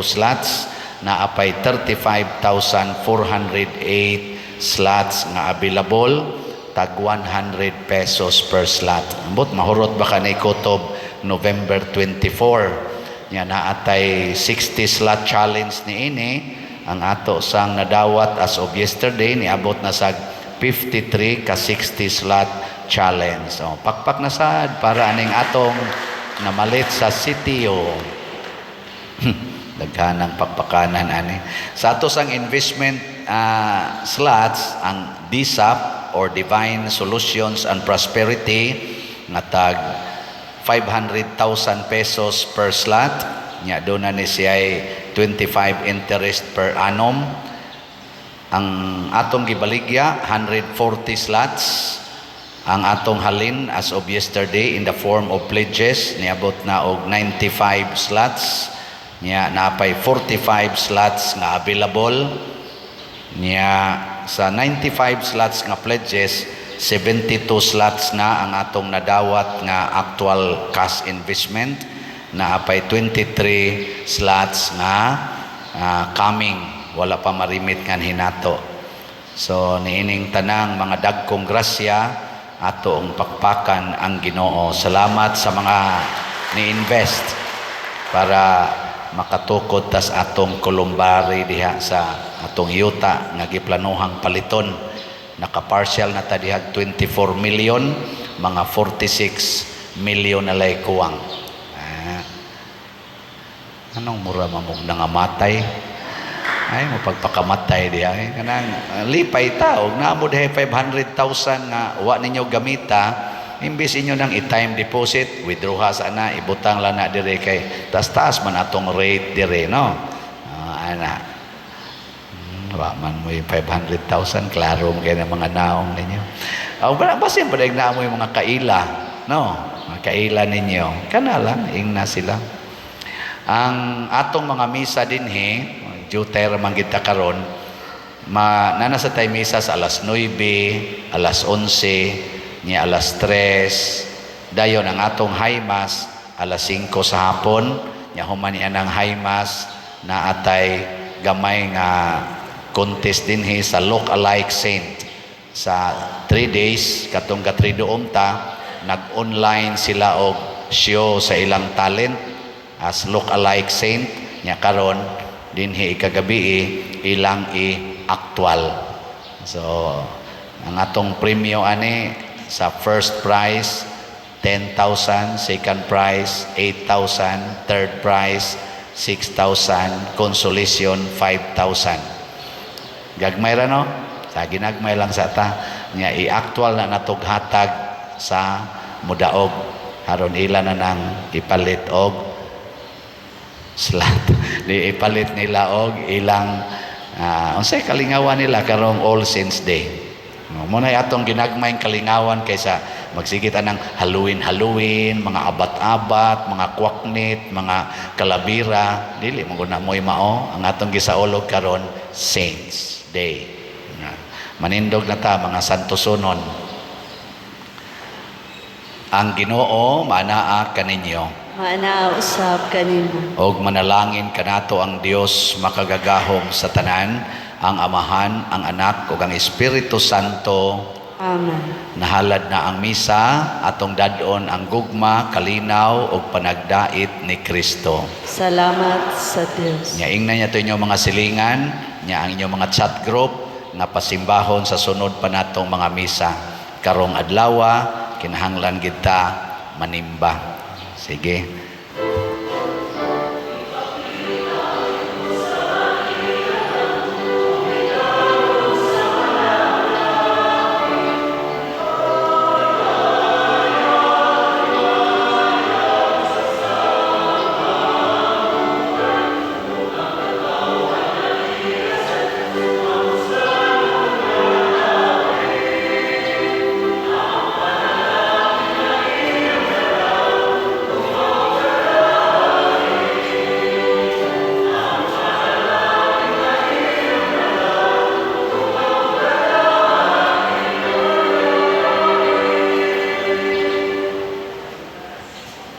slots, naapay 35,408 slots nga available, tag 100 pesos per slot. Ambot mahurot ba ka ni kutob November 24. Nya naatay 60 slot challenge niini. Ang ato sang nadawat as of yesterday niabot na sa 53 ka 60 slot challenge. So, pakpak na sad para aning atong namalit sa sitio. Daghanang pakpakanan ani. Sa ato sang investment slots, ang DSAP or Divine Solutions and Prosperity nga tag 500,000 pesos per slot. Nya doon na ni siya 25 interest per annum. Ang atong gibaligya 140 slots. Ang atong halin as of yesterday in the form of pledges niabot na og 95 slots. Nya napay 45 slots nga available. Nya sa 95 slots nga pledges, 72 slots na ang atong nadawat nga actual cash investment, naapay 23 slots nga coming, wala pa marimit nga hinato. So niining tanang mga dagkong grasya, ato ang pakpakan ang Ginoo. Salamat sa mga ni-invest para makatukod tas atong kolumbari diha sa atong yuta nga giplanuhang paliton. Naka-partial na ta dihag 24 million, mga 46 million na lay kuwang. Ah. Anong mura mamog nangamatay? Ay, mapagpakamatay diha. Ay, kanang lipay ta og naa mo dihay 500,000 nga wa ninyo gamita, imbis inyo nang i-time deposit, withdraw ha sa na, ibutang lang na dire kay taas-taas man atong rate dire, no? Ah, ana. Wa man mo yung 500,000, klaro mo kayo ng mga naong ninyo. Oh, basin pa na mo yung mga kaila, no? Mga kaila ninyo. Kana lang, ingna sila. Ang atong mga misa dinhi, duty ra man gid ta karon, ma nana sa tay misa sa alas 9, alas 11, nya alas 3. Dayon ang atong high mass alas 5 sa hapon, nya human niya ng high mass na atay gamay nga contest dinhi sa look-alike saint sa 3 days katong katriduom ta, nag-online sila og show sa ilang talent as look-alike saint. Nya karon dinhi ikagabi ilang i-actual. So ang atong premyo ani, sa first prize 10,000, second prize 8,000, third prize 6,000, consolation 5,000. Gagmay ra, no? Sa ginagmay lang sa ta. Nya i-actual na natog hatag sa mudaog haron ila na nang ipalit og slot. Di ipalit nila og ilang unsay kalingawan nila karong All Saints Day. No, mo na atong ginagmayng kalingawan kaysa magsigit anang Halloween Halloween, mga abat-abat, mga kwaknit, mga kalabira, dili mo na mo'y mao ang atong gisaulog karon, Saints Day. Nga. Manindog na ta, mga santosonon. Ang Ginoo manaa kaninyo. Maanaa usab kanimo. Og manalangin kanato ang Dios makagagahom sa tanan, ang Amahan, ang Anak ug ang Espiritu Santo. Amen. Nahalad na ang misa, atong dadon ang gugma, kalinaw ug panagdait ni Kristo. Salamat sa Dios. Nya ingnan niya to inyong mga silingan, nya ang inyong mga chat group nga pasimbahon sa sunod pa natong mga misa. Karong adlawa kinahanglan kita manimba. Sige.